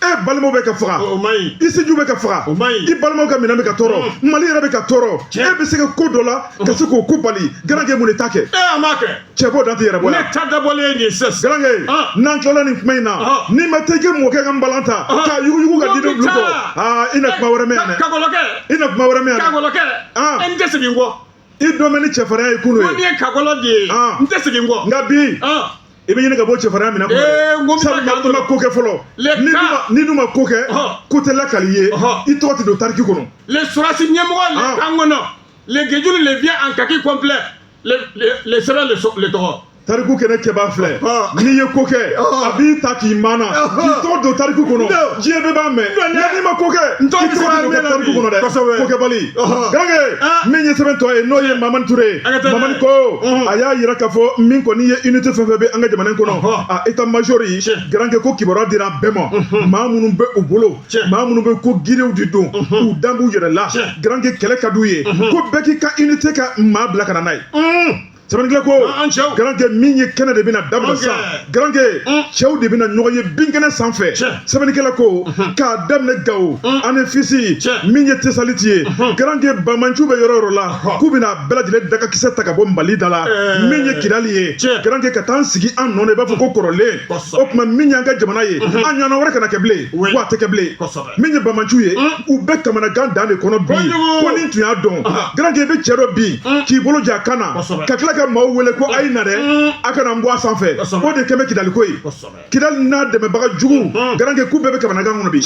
E balimaw bɛ ka faga, i sinjiw bɛ ka faga, i balimaw ka minɛn bɛ ka tɔɔrɔ, Mali yɛrɛ bɛ ka tɔɔrɔ, e bɛ se ka ko dɔ la ka se k'o ko bali, garankɛ, mun de t'a kɛ? A m'a kɛ. Cɛ b'o dan tɛ yɛrɛ bɔ yan. Ne ta dabɔlen ye nin ye sisan. Garankɛ, n'an tilala nin kuma in na, n'i ma taa i kɛ mɔkɛ ka nbalan ta k'a yuguyugu ka didenw bila kɔ, aa i na kuma wɛrɛ mɛn yan dɛ. Kakɔlɔkɛ. I na kuma wɛrɛ mɛn yan dɛ. Kakɔlɔkɛ. N tɛ segin kɔ. I dɔn bɛ ni cɛfarinya ye kunun ye. Ko nin ye kakɔlɔ de ye. N tɛ segin kɔ. Nka bi. I bɛ ɲini ka bɔ cɛfarinya minɛn kɔnɔ dɛ. Sabu i ma ko kɛ fɔlɔ. N'i dun ma ko kɛ, ko tɛ lakali i ye, i tɔgɔ tɛ don tariki kɔnɔ. Le sɔrɔdasi ɲɛmɔgɔ le kan kɔnɔ, le Gejulu le vient en kaki complet, le sɛbɛn le tɔgɔ. Tariku kɛnɛ kɛbaa filɛ, n'i ye ko kɛ, a b'i ta k'i maana k'i tɔgɔ don tariku kɔnɔ, diɲɛ bɛɛ b'a mɛn. Nka n'i ma ko kɛ, i tɔgɔ tɛ don tariku kɔnɔ dɛ. Kokɛbali Garankɛ, min ye sɛbɛn tɔ ye, n'o ye Mamani Ture ye. Mamani ko a y'a yira k'a fɔ min kɔni ye unité fɛn fɛn bɛ an ka jamana in kɔnɔ, a état major ye, Garankɛ, ko kibaruya dira bɛɛ ma, maa minnu bɛ u bolo, maa minnu bɛ ko giriw de don, u dan b'u yɛrɛ la, Garankɛ, kɛlɛ ka d'u ye, ko bɛɛ k'i ka unité ka maa bila ka na n'a ye. Sɛbɛnnikɛla ko, Garankɛ, min ye kɛnɛ de bɛna daminɛ sisan, Garankɛ, cɛw de bɛna ɲɔgɔn ye binkɛnɛ sanfɛ. Sɛbɛnnikɛla ko k'a daminɛ Gawo Anefisi, min ye Tesaliti ye, Garankɛ, banbaanciw bɛ yɔrɔ yɔrɔ la, k'u bɛna bɛɛ lajɛlen dakakisɛ ta ka bɔ Mali da la. Min ye Kidali ye, Garankɛ, ka taa an sigi an nɔ na, i b'a fɔ ko kɔrɔlen. O tuma min y'an ka jamana ye, an ɲɔgɔnna wɛrɛ kana kɛ bilen, wa a tɛ kɛ bilen. Min ye banbaanciw ye, u bɛ kamanagan dan de kɔnɔ bi. Ko ni tun y'a dɔn, Garankɛ, i bɛ cɛ dɔ bin k'i bolo ja kan na, ka tila ka maaw wele ko a ye na dɛ, a kana n bɔ a sanfɛ. O de kɛmɛ Kidali ko ye. Kidali n'a dɛmɛbaga jugu, Garankɛ, k'u bɛɛ bɛ kamanagan kɔnɔ bi.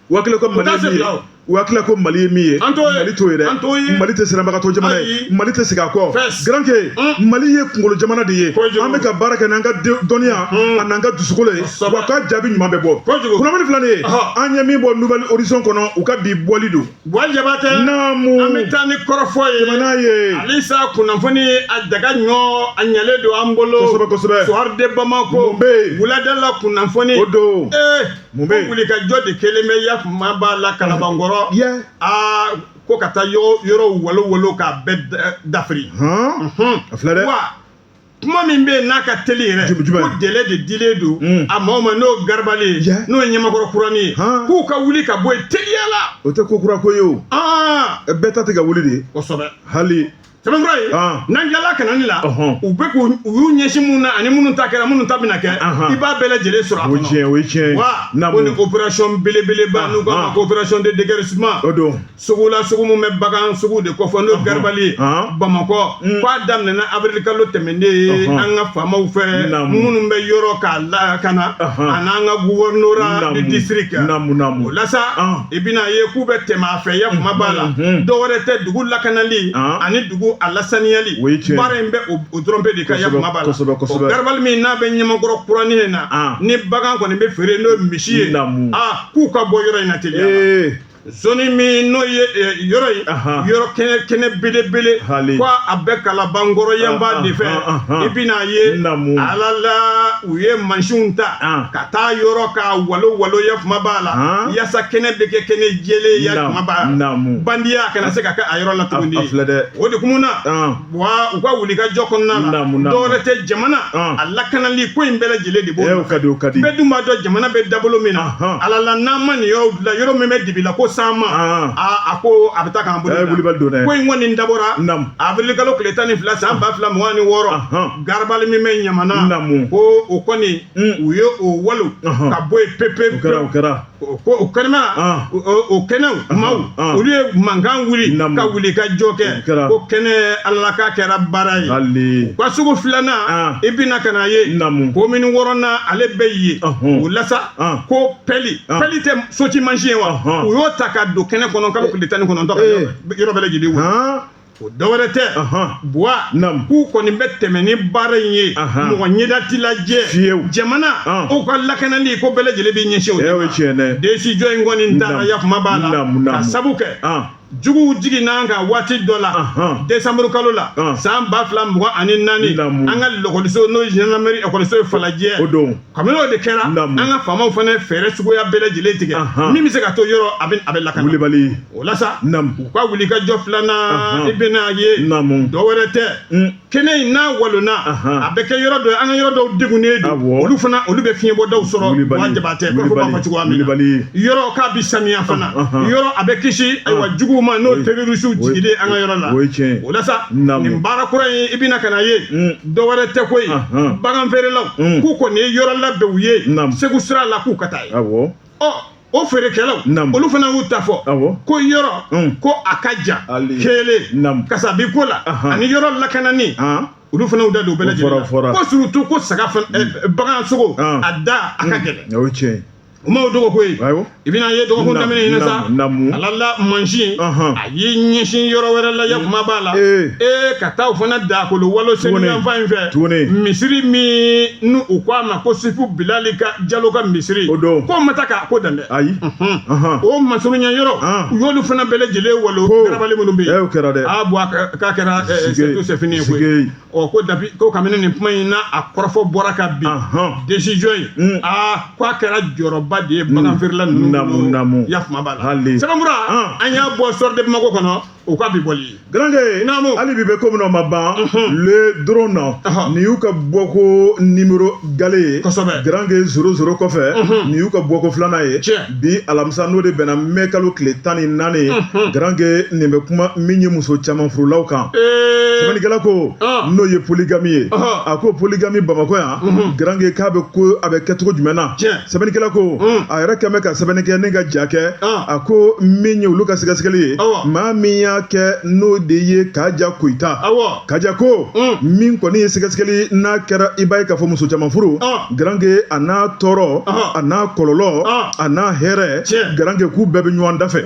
Wakila ko Mali ye min ye, wakila ko Mali ye min ye, Mali t'o ye dɛ. Mali tɛ siranbagatɔ jamana ye, Mali tɛ segin a kɔ. Garankɛ, Mali ye kunkolo jamana de ye. An bɛ ka baara kɛ n'an ka dɔnniya a n'an ka dusukolo ye, wa k'a jaabi ɲuman bɛ bɔ. Kunnafoni filɛ nin ye, an ye min bɔ Nouvel Horizon kɔnɔ, u ka bi bɔli don. Buwa Jabatɛ. Naamu. An bɛ taa ni kɔrɔfɔ ye. Tɛmɛ n'a ye. Halisa kunnafoni a daga ɲɔ a ɲalen don an bolo. Kosɛbɛ kosɛbɛ. Soir de Bamako. Mun bɛ yen? Wulada la kunnafoni. O don. Mun bɛ yen? Ko wulikajɔ de kɛlen bɛ yakuma b'a la Kalabankɔrɔ. Aa, ko ka taa yɔrɔ walo walo k'a bɛɛ dafiri. A filɛ dɛ. Wa kuma min bɛ yen n'a ka teli yɛrɛ, ko délai de dilen don a maaw ma, n'o garibali ye, n'o ye Ɲamakɔrɔ kurani ye, k'u ka wuli ka bɔ yen teliya la. O tɛ ko kura ko ye o. Bɛɛ ta tɛ ka wuli de. Kosɛbɛ. Hali. Sɛbɛnfura ye, n'an tilala kanani la, u bɛ k'u u y'u ɲɛsin mun na ani minnu ta kɛra, minnu ta bɛna kɛ, i b'a bɛɛ lajɛlen sɔrɔ a kɔnɔ. O tiɲɛ, o ye tiɲɛ ye. Wa ko ni opération belebeleba, n'u k'a ma ko opération de déguerpissement. O don. Sugu la, sugu min bɛ bagan sugu de kofɔ, n'o garibali ye Bamakɔ, k'a daminɛna avril kalo tɛmɛnen ye, an ka faamaw fɛ minnu bɛ yɔrɔ k'a lakana, ani an ka gouvernorat du district. O la sa, i bɛna ye k'u bɛ tɛmɛ a fɛ yakuma b'a la, dɔwɛrɛ tɛ, dugu lakanali ani dugu a lasaniyali. Baara in bɛ o dɔrɔn bɛ de kan yakuma b'a la. O garibali min n'a bɛ Ɲamakɔrɔ kuranin in na, ni bagan kɔni bɛ feere, n'o ye misi ye, k'u ka bɔ yɔrɔ in na teliya la. Zone min n'o ye yɔrɔ in, yɔrɔ kɛnɛ kɛnɛ belebele, ko a bɛ Kalabankɔrɔ yanfan de fɛ. I bɛna ye ala la, u ye mansinw ta ka taa yɔrɔ k'a walo walo yakuma b'a la, yaasa kɛnɛ bɛ kɛ kɛnɛ jɛlen yakuma b'a la, bandiya kana se ka kɛ a yɔrɔ la tuguni. O de kun na wa u ka wulikajɔ kɔnɔna la, dɔwɛrɛ tɛ, jamana a lakanali ko in bɛɛ lajɛlen de b'o nɔfɛ. Bɛɛ dun b'a dɔn jamana bɛ dabolo min na, ala la, n'an ma nin yɔrɔ dilan, yɔrɔ min bɛ dibi la ko san ma, a ko a bɛ taa k'an bolo. Ko in kɔni dabɔra avril kalo tile 12 san 2026, garabali min bɛ Ɲamana, ko o kɔni u ye o walo ka bɔ yen pepe. Ko o kɛnɛma, o kɛnɛw maaw, olu ye mankan wuli ka wuli ka jɔ kɛ, ko kɛnɛ ala k'a kɛra baara ye. U ka sugu filanan, i bɛna ka na ye komini wɔɔrɔnan, ale bɛ yen. O la sa, ko pelle, pelle tɛ soci mansin ye wa, u y'o ta ka don kɛnɛ kɔnɔ kalo tile 19 ka yɔrɔ bɛɛ lajɛlen wuli. O dɔwɛrɛ tɛ, Buwa, k'u kɔni bɛ tɛmɛ ni baara in ye, mɔgɔ ɲɛda ti lajɛ, jamana o ka lakanali ko bɛɛ lajɛlen bɛ ɲɛsin o de ma. Décision in kɔni taara yakuma b'a la ka sabu kɛ juguw jiginna an kan waati dɔ la décembre kalo la san 2024, an ka lɔkɔliso, n'o ye gendarmerie ekɔliso ye Falajɛ. O don. Kabini o de kɛra, an ka faamaw fana ye fɛɛrɛ suguya bɛɛ lajɛlen tigɛ min bɛ se ka to yɔrɔ a bɛ lakana. Wulibali. O la sa, u ka wulikajɔ filanan, i bɛna ye dɔwɛrɛ tɛ, kɛnɛ in n'a walonna, a bɛ kɛ yɔrɔ dɔ ye, an ka yɔrɔ dɔw degunnen don, olu fana olu bɛ fiɲɛbɔdaw sɔrɔ. Buwa Jabatɛ, kɔrɔfɔ b'a fɔ cogoya min na, yɔrɔ k'a bɛ sanuya fana, yɔrɔ a bɛ kisi ayiwa juguw ma, n'o terrorisiw jigilen an ka yɔrɔ la. O la sa, nin baara kura in, i bɛna ka na ye dɔwɛrɛ tɛ koyi, bagan feerelaw k'u kɔni ye yɔrɔ labɛn u ye Segu sira la k'u ka taa yen. Ɔ, o feerekɛlaw, olu fana y'u ta fɔ ko yɔrɔ ko a ka jan kelen kasabi ko la ani yɔrɔ lakanani. Olu fana y'u da don bɛɛ lajɛlen la, ko surtout ko saga bagan sogo a da a ka gɛlɛn. O ye tiɲɛ ye. O ma o dɔgɔkun ye. I bɛna ye dɔgɔkun daminɛ in na sa, ala la mansin a y'i ɲɛsin yɔrɔ wɛrɛ la, yakuma b'a la ee ka taa o fana dakolo walo senu yanfan in fɛ, misiri min n'u u ko a ma ko Sifu Bilali ka Jalo ka misiri, k'o ma taa k'a ko dan dɛ. Ayi. O masurunya yɔrɔ, u y'olu fana bɛɛ lajɛlen walo, garabali minnu bɛ yen. O kɛra dɛ. A bɔ k'a kɛra c'est fini ye koyi. Ɔ ko depuis ko kabini nin kuma in na a kɔrɔfɔ bɔra ka bin décision ye, aa ko a kɛra jɔyɔrɔba de ye bagan feerela ninnu bolo, yakuma b'a la. Sɛbɛnfura an y'a bɔ Soir de Bamako kɔnɔ, o ka bi bɔli ye. Garankɛ, naamu. Hali bi bɛ ko min na o ma ban, le drone nin y'u ka bɔko numéro gale ye. Garankɛ, 00 kɔfɛ, nin y'u ka bɔko filanan ye. Bi alamisa, n'o de bɛnna mɛ kalo tile 14 ye. Garankɛ, nin bɛ kuma min ye muso caman furulaw kan. Sɛbɛnnikɛla ko n'o ye polygamie ye, a ko polygamie Bamakɔ yan, Garankɛ, k'a bɛ ko a bɛ kɛ cogo jumɛn na? Sɛbɛnnikɛla ko a yɛrɛ kɛn bɛ ka sɛbɛnni kɛ ne ka ja kɛ. A ko min ye olu ka sɛgɛsɛgɛli ye, maa min y'a kɛ n'o de ye Kaja Koyita. Kaja ko min kɔni ye sɛgɛsɛgɛli n'a kɛra, i b'a ye k'a fɔ muso caman furu, Garankɛ, a n'a tɔɔrɔ, a n'a kɔlɔlɔ, a n'a hɛrɛ, Garankɛ, k'u bɛɛ bɛ ɲɔgɔn da fɛ.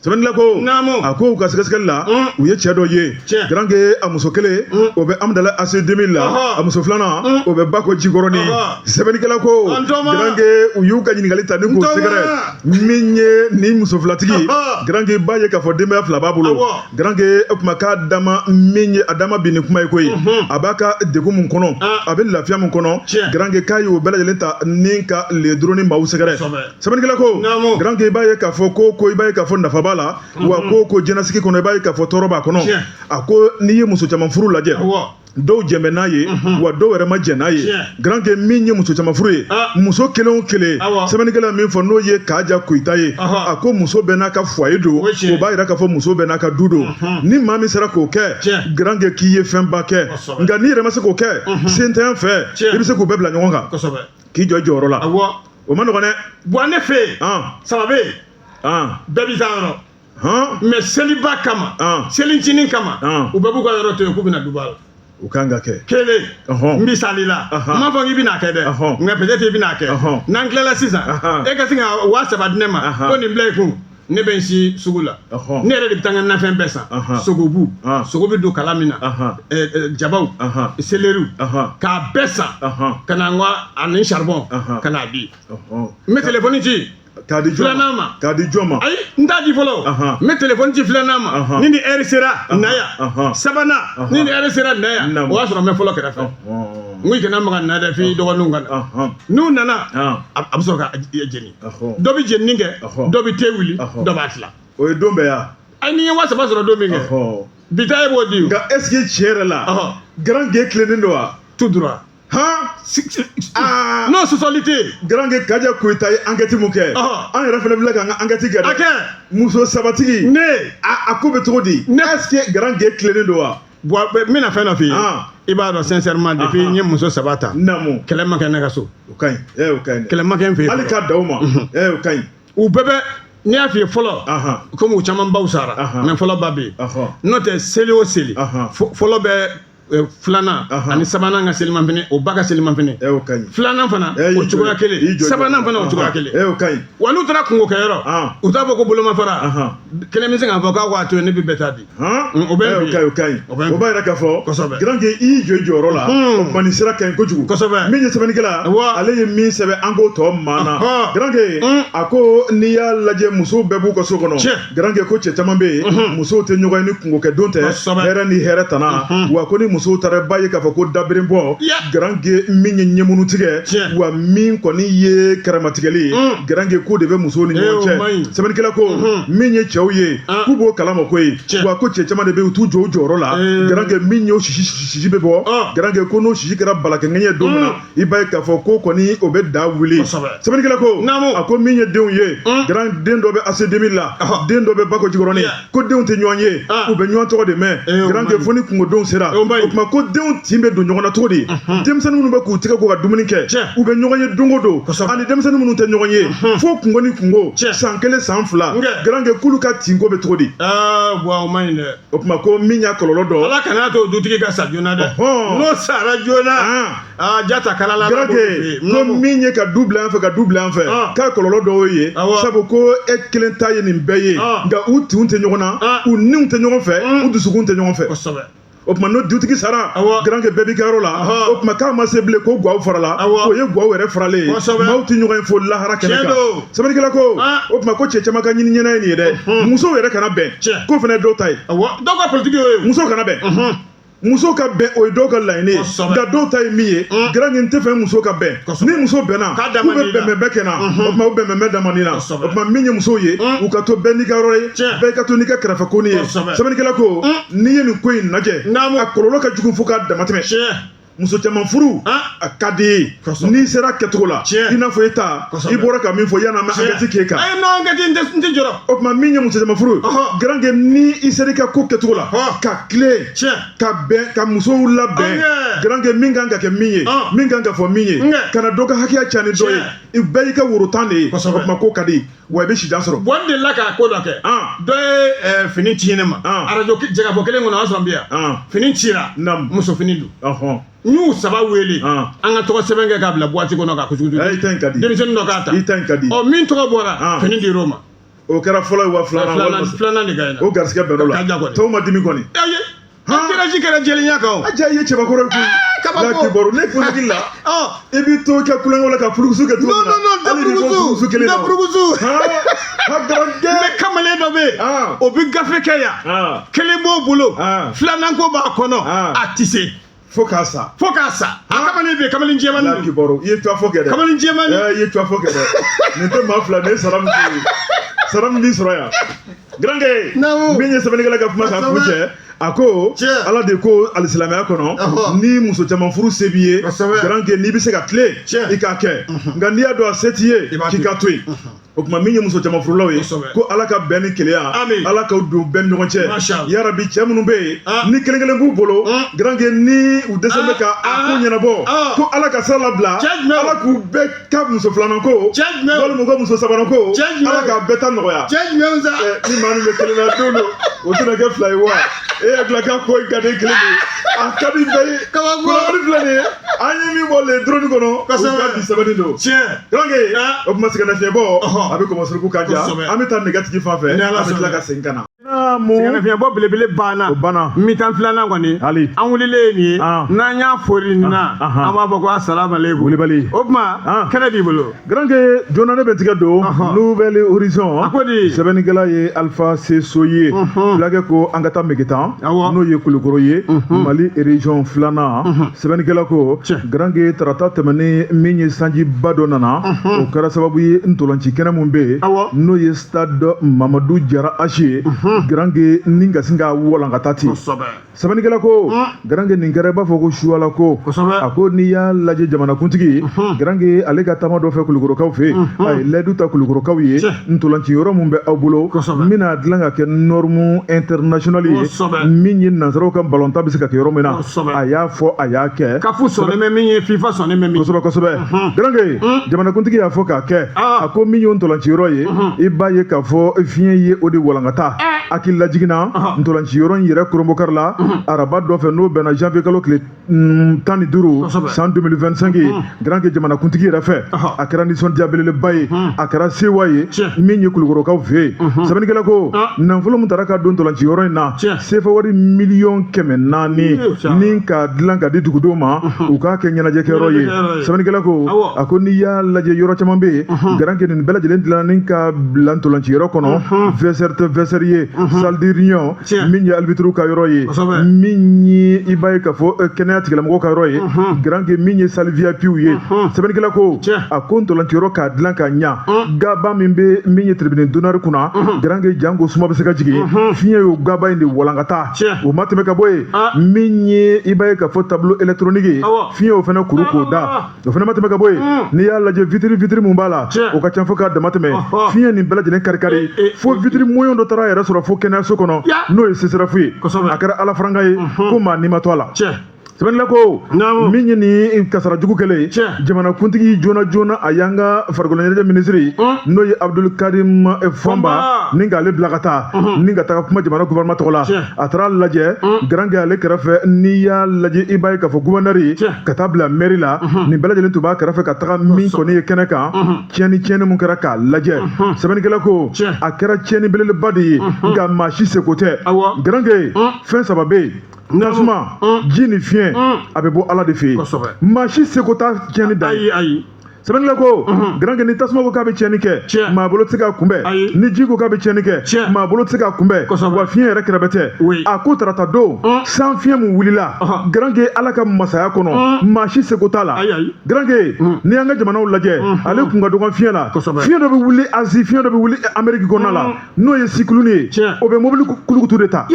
Sɛbɛnnikɛla ko a ko u ka sɛgɛsɛgɛli la, u ye cɛ dɔ ye, Garankɛ, a muso kelen o bɛ Amudala AC 2000 la, a muso filanan o bɛ Bako Jikɔrɔni. Sɛbɛnnikɛla ko, Garankɛ, u y'u ka ɲininkali ta ni k'o sɛgɛrɛ, min ye nin muso filatigi, Garankɛ, b'a ye k'a fɔ denbaya fila b'a bolo. Garankɛ, o tuma k'a dama min ye a dama bin ni kuma ye koyi, a b'a ka degun mun kɔnɔ, a bɛ lafiya mun kɔnɔ, Garankɛ, k'a y'o bɛɛ lajɛlen ta ni ka le drone maaw sɛgɛrɛ. Sɛbɛnnikɛla ko, Garankɛ, i b'a ye k'a fɔ ko i b'a ye k'a fɔ nafa b'a la, wa ko jɛnasigi kɔnɔ, i b'a ye k'a fɔ tɔɔrɔ b'a kɔnɔ. A ko n'i ye muso caman furu lajɛ, dɔw jɛn bɛ n'a ye, wa dɔw yɛrɛ ma jɛn n'a ye. Garankɛ, min ye muso caman furu ye, muso kelen o kelen, sɛbɛnnikɛla min fɔ n'o ye Kaja Koyita ye, a ko muso bɛɛ n'a ka foyer don. O b'a yira k'a fɔ muso bɛɛ n'a ka du don. Ni maa min sera k'o kɛ, Garankɛ, k'i ye fɛnba kɛ. Nka n'i yɛrɛ ma se k'o kɛ, sentanya fɛ, i bɛ se k'u bɛɛ bila ɲɔgɔn kan k'i jɔ i jɔyɔrɔ la. O ma nɔgɔn dɛ. Bon, ne fɛ yen, saba bɛ yen, bɛɛ b'i ta yɔrɔ. Mais seliba kama, selicinin kama, u bɛɛ b'u ka yɔrɔ to yen k'u bɛna duba la. O kan ka kɛ. Kelen, misali la, n m'a fɔ k'i bɛna kɛ dɛ, nka peut-être i bɛna kɛ. N'an tilala sisan, e ka se ka 3000 di ne ma ko nin bila i kun, ne bɛ n si sugu la, ne yɛrɛ de bɛ taa n ka nafɛn bɛɛ san, sogobu, sogo bɛ don kala min na, jabaw, seleriw, k'a bɛɛ san ka na n ka ani charbon ka n'a di. N bɛ telefɔni ci K'a di jɔn? Filanan ma. K'a di jɔn ma? Ayi, n t'a di fɔlɔ. N bɛ telefɔni ci filanan ma, ni nin heure sera na yan. Sabanan, ni nin heure sera na yan. O y'a sɔrɔ n bɛ fɔlɔ kɛrɛfɛ. N ko i kana maga nin na dɛ, f'i dɔgɔninw ka na. N'u nana, a bɛ sɔrɔ ka jeni. Dɔ bɛ jenini kɛ, dɔ bɛ te wuli, dɔ b'a tila. O ye don bɛɛ ya? Ayi, ni n ye 3000 sɔrɔ don min kɛ, bi ta e b'o di. Nka est ce que tiɲɛ yɛrɛ la, Garankɛ tilennen don wa? Tout droit. Han. Ah. Non, sɔsɔli tɛ yen. Garankɛ, Kaja Koyita ye enquête mun kɛ, an yɛrɛ fana bɛ k'an ka enquête kɛ dɛ. A kɛ. Muso sabatigi. Ne. A ko bɛ cogo di? Ne. Est ce que Garankɛ tilennen don wa? Bon, n bɛna fɛn dɔ f'i ye. I b'a dɔn, sincèrement, depuis n ye muso saba ta. Naamu. Kɛlɛ ma kɛ ne ka so. O ka ɲi. O ka ɲi. Kɛlɛ ma kɛ n fɛ yen. Hali k'a da o ma. O ka ɲi. U bɛɛ bɛ n'i y'a f'i ye fɔlɔ, komi u caman baw sara, mais fɔlɔ ba bɛ yen. N'o tɛ, seli o seli, fɔlɔ bɛ filanan ani sabanan ka selimafini, o ba ka selimafini, filanan fana o cogoya kelen, sabanan fana o cogoya kelen. O ka ɲi. Wa n'u taara kungo kɛyɔrɔ, u t'a fɔ ko bolomafara kelen bɛ se k'a fɔ k'a k'a to yen, ne bɛ bɛɛ ta di. O bɛ o ka ɲi, o ka ɲi. O b'a yira k'a fɔ, Garankɛ, i y'i jɔ i jɔyɔrɔ la. O tuma nin sira ka ɲi kojugu. Min ye sɛbɛnnikɛla, ale ye min sɛbɛn, an k'o tɔ maa na. Garankɛ, a ko n'i y'a lajɛ, musow bɛɛ b'u ka so kɔnɔ. Garankɛ, ko cɛ caman bɛ yen, musow tɛ ɲɔgɔn ye ni kungokɛdon tɛ, hɛrɛ ni hɛrɛ tana. Wa ko ni musow taara, b'a ye k'a fɔ ko dabere bɔ, Garankɛ, min ye ɲɛmunu tigɛ, wa min kɔni ye karamatigɛli ye, Garankɛ, ko de bɛ musow ni ɲɔgɔn cɛ. Sɛbɛnnikɛla ko min ye cɛw ye, k'u b'o kalama ko ye, wa ko cɛ caman de bɛ yen, u t'u jɔ u jɔyɔrɔ la. Garankɛ, min y'o sisi sisi bɛ bɔ, Garankɛ, ko n'o sisi kɛra balakɛŋɛɲɛ ye don min na, i b'a ye k'a fɔ ko kɔni o bɛ da wuli. Sɛbɛnnikɛla ko a ko min ye denw ye, garan den dɔ bɛ AC 2000 la, den dɔ bɛ Bako Jikɔrɔni, ko denw tɛ ɲɔgɔn ye, u bɛ ɲɔgɔn tɔgɔ de mɛn. Garankɛ, fo ni kungodenw sera, o tuma ko denw tin bɛ don ɲɔgɔn na cogo di? Denmisɛnnin minnu bɛ k'u tɛgɛ ko ka dumuni kɛ, u bɛ ɲɔgɔn ye don o don, ani denmisɛnnin minnu tɛ ɲɔgɔn ye fo kungo ni kungo, san 1 san 2, garankɛ k'olu ka tinko bɛ cogo di? Wa o man ɲi dɛ. O tuma ko min y'a kɔlɔlɔ dɔ, Ala kana to dutigi ka sa joona dɛ. N'o sara joona, aa jata kala la. Garankɛ, ko min ye ka du bila yan fɛ, ka du bila yan fɛ, k'a kɔlɔlɔ dɔw ye, sabu ko e kelen ta ye nin bɛɛ ye, nka u tinw tɛ ɲɔgɔn na, u niw tɛ ɲɔgɔn fɛ, u dusukun tɛ ɲɔgɔn fɛ. O tuma n'o dutigi sara, garankɛ, bɛɛ b'i ka yɔrɔ la. O tuma k'a ma se bilen ko gwaw farala, o ye gwaw yɛrɛ faralen ye, maaw tɛ ɲɔgɔn ye fo lahara kɛnɛ kan. Sɛbɛnnikɛla ko o tuma ko cɛ caman ka ɲini ɲɛna ye nin ye dɛ, musow yɛrɛ kana bɛn, k'o fana ye dɔw ta ye. Dɔw ka politiki y'o ye. Musow kana bɛn, muso ka bɛn, o ye dɔw ka laɲini ye, nka dɔw ta ye min ye, garankɛ, n tɛ fɛ muso ka bɛn. Ni muso bɛnna, k'u bɛ bɛnbɛnbɛn kɛ na, o tuma o bɛnbɛnbɛn da man di na. O tuma min ye musow ye, u ka to bɛɛ n'i ka yɔrɔ ye, bɛɛ ka to n'i ka kɛrɛfɛ ko ye. Sɛbɛnnikɛla ko n'i ye nin ko in lajɛ, a kɔlɔlɔ ka jugu fo k'a damatɛmɛ. Muso caman furu a ka di ye n'i sera kɛcogo la, i n'a fɔ e ta i bɔra ka min fɔ yanni an bɛ enquête k'e kan. Ayi, non, enquête n tɛ jɔrɔ. O tuma min ye muso caman furu, garankɛ, ni i sera i ka ko kɛcogo la, ka tilen, ka bɛn, ka musow labɛn, garankɛ, min kan ka kɛ min ye, min kan ka fɔ min ye, kana dɔ ka hakɛya ca ni dɔ ye, i bɛɛ y'i ka woro tan de ye. O tuma ko ka di wa i bɛ sijan sɔrɔ. Bon, n delila ka ko dɔ kɛ. Dɔ ye fini ci ne ma arajo jɛkafɔ kelen kɔnɔ, o y'a sɔrɔ n bɛ yan. Fini cira, muso fini don. N y'u saba wele, an ka tɔgɔ sɛbɛn kɛ k'a bila boîte kɔnɔ k'a kusukusu. I ta in ka di. Denmisɛnnin dɔ k'a ta. I ta in ka di. Ɔ, min tɔgɔ bɔra, fini dir'o ma. O kɛra fɔlɔ ye wa filanan? Filanan de ka ɲi. O garisɛgɛ bɛnn'o la. Tɔw ma dimi kɔni. Ayi, tirage kɛra jɛlenya kan o. A ja, i ye cɛbakɔrɔ ye koyi. Kabako. Kibaru ne kun hakili la, i b'i to i ka kulonkɛ la ka furukusu kɛ cogo min na. Non, non, non, n tɛ furukusu, n tɛ furukusu. Ha, garankɛ. Mais kamalen dɔ bɛ yen, o bɛ gafe kɛ yan. Kelen b'o bolo, filanan ko b'a kɔnɔ, a tɛ se. Fo k'a sa. Fo k'a sa. A kamalen bɛ yen, kamalen jɛman don. Kibaru, i ye tɔgɔ fɔ kɛ dɛ. Kamalen jɛman. I ye tɔgɔ fɔ kɛ dɛ. Nin tɛ maa fila, nin ye sara min ye. Sara min b'i sɔrɔ yan. Garankɛ. Min ye sɛbɛnnikɛla ka kuma k'a kun cɛ. A ko Ala de ko alisilamɛya kɔnɔ, ni muso caman furu se b'i ye, garankɛ, n'i bɛ se ka tilen, i k'a kɛ, nka n'i y'a dɔn a se t'i ye, k'i ka to yen. O tuma min ye muso caman furulaw ye, ko Ala ka bɛn ni kelenya, Ala k'aw don bɛɛ ni ɲɔgɔn cɛ yarabi. Cɛ minnu bɛ yen ni kelen kelen b'u bolo, garankɛ, ni u dɛsɛ bɛ ka a ko ɲɛnabɔ, ko Ala ka sira labila, Ala k'u bɛɛ ka muso filanan ko walima u ka muso sabanan ko, Ala k'a bɛɛ ta nɔgɔya. Ni maa min bɛ kelen na don don, o tɛna kɛ fila ye wa? E hakili ka ko in ka di kelen de ye, a ka di bɛɛ ye. Kunnafoni filɛ nin ye, an ye min bɔ le drone kɔnɔ, o ka bi sɛbɛnni don. Garankɛ, o tuma sɛgɛnnafiɲɛbɔ a bɛ kɔmɔ suruku ka ja, an bɛ taa nɛgɛtigi fan fɛ, an bɛ tila ka segin ka na. Sɛgɛnnafiɲɛbɔ belebele banna. O banna. Mi-temps filanan kɔni, hali an wulilen ye nin ye, n'an y'a fori nin na, an b'a fɔ ko asalaamalekum. Wulibali. O tuma kɛnɛ b'i bolo. Garankɛ, joona ne bɛ tigɛ don Nouvel Horizon. A ko di? Sɛbɛnnikɛla ye Alpha Seso ye. Fulakɛ ko an ka taa Megetan, n'o ye Kulukoro ye, Mali région filanan. Sɛbɛnnikɛla ko garankɛ, tarata tɛmɛnen min ye, sanjiba dɔ nana, o kɛra sababu ye ntolanci kɛnɛ mun bɛ yen, n'o ye stade Mamadu Jara Ase ye, garankɛ, ni ka sin ka walankata ten. Sɛbɛnnikɛla ko garankɛ, nin kɛra i b'a fɔ ko suwala ko. A ko n'i y'a lajɛ, jamanakuntigi garankɛ, ale ka taama dɔ fɛ Kulukorokaw fɛ yen, a ye layidu ta Kulukorokaw ye, ntolanci yɔrɔ min bɛ aw bolo, n bɛna dilan ka kɛ norme internationale ye, min ye nansaraw ka balontan bɛ se ka kɛ yɔrɔ min na. A y'a fɔ, a y'a kɛ. CAF sɔnnen bɛ min ye, FIFA sɔnnen bɛ min. Kosɛbɛ kosɛbɛ. Garankɛ, jamanakuntigi y'a fɔ k'a kɛ. A ko min ye ntolanci yɔrɔ ye, i b'a ye k'a fɔ fiɲɛ ye o de walankata. Hakili lajiginna, ntolanci yɔrɔ in yɛrɛ koronbokari la araba dɔ fɛ, n'o bɛnna janvier kalo tile 15 san 2025 ye, garankɛ, jamanakuntigi yɛrɛ fɛ, a kɛra nisɔndiya belebeleba ye, a kɛra sewa ye min ye Kulukorokaw fɛ yen. Sɛbɛnnikɛla ko nafolo min taara ka don ntolanci yɔrɔ in na, sefa wari 400 million ni ka dilan ka di dugudenw ma, u k'a kɛ ɲɛnajɛkɛyɔrɔ ye. Sɛbɛnnikɛla ko a ko n'i y'a lajɛ, yɔrɔ caman bɛ yen, garankɛ, nin bɛɛ lajɛlen dilanna ni ka bila ntolanci yɔrɔ kɔnɔ, vestiaire tɛ vestiaire ye, salle de réunion, min ye arbitre ka yɔrɔ ye, min ye i b'a ye k'a fɔ kɛnɛya tigilamɔgɔw ka yɔrɔ ye, garankɛ, min ye salle VIP ye. Sɛbɛnnikɛla ko a ko ntolanci yɔrɔ k'a dilan ka ɲa, gaba min bɛ min ye tribune d'honneur kunna, garankɛ, janko suma bɛ se ka jigin, fiɲɛ y'o gaba in de walankata. O ma tɛmɛ ka bɔ yen, min ye i b'a ye k'a fɔ tableau électronique ye, fiɲɛ y'o fana kuru k'o da. O fana ma tɛmɛ ka bɔ yen, n'i y'a lajɛ, vitre mun b'a la, o ka ca fo k'a dama tɛmɛ. Fiɲɛ nin bɛɛ lajɛlen kari kari fo vitre moyen dɔ taara yɛrɛ sɔrɔ. fo kɛnɛyaso kɔnɔ n'o ye CSRéf ye. A kɛra ala faranka ye ko maa ni ma to a la. Sɛbɛnnikɛla ko min ye nin kasara jugu kɛlen ye, jamanakuntigi joona joona a y'an ka farikolo ɲɛnajɛ minisiri n'o ye Abdul Karim Fɔnba ni k'ale bila ka taa ni ka taga kuma jamana gouvernement tɔgɔ la. A taara lajɛ garankɛ ale kɛrɛfɛ. N'i y'a lajɛ, i b'a ye k'a fɔ gouverneur ka taa bila mairie la, nin bɛɛ lajɛlen tun b'a kɛrɛfɛ ka taga min kɔni ye kɛnɛ kan, tiɲɛni mun kɛra k'a lajɛ. Sɛbɛnnikɛla ko a kɛra tiɲɛni belebeleba de ye, nka maa si seko tɛ. Garankɛ, fɛn saba bɛ yen: tasuma, ji ni fiɲɛ. A bɛ bɔ Ala de fɛ yen, maa si seko t'a tiɲɛni dan ye. Sɛbɛnnikɛla ko garankɛ, ni tasuma ko k'a bɛ tiɲɛni kɛ, maa bolo tɛ se k'a kunbɛn. Ni ji ko k'a bɛ tiɲɛni kɛ, maa bolo tɛ se k'a kunbɛn. Wa fiɲɛ yɛrɛ kɛrɛbɛ tɛ. A ko tarata don, san fiɲɛ mun wulila, garankɛ, Ala ka masaya kɔnɔ, maa si seko t'a la. Garankɛ, n'i y'an ka jamanaw lajɛ, ale kun ka dɔgɔn fiɲɛ la. Fiɲɛ dɔ bɛ wuli Asie, fiɲɛ dɔ bɛ wuli Amérique kɔnɔna la, n'o ye cyclone ye. O bɛ mobili kulukutu de ta,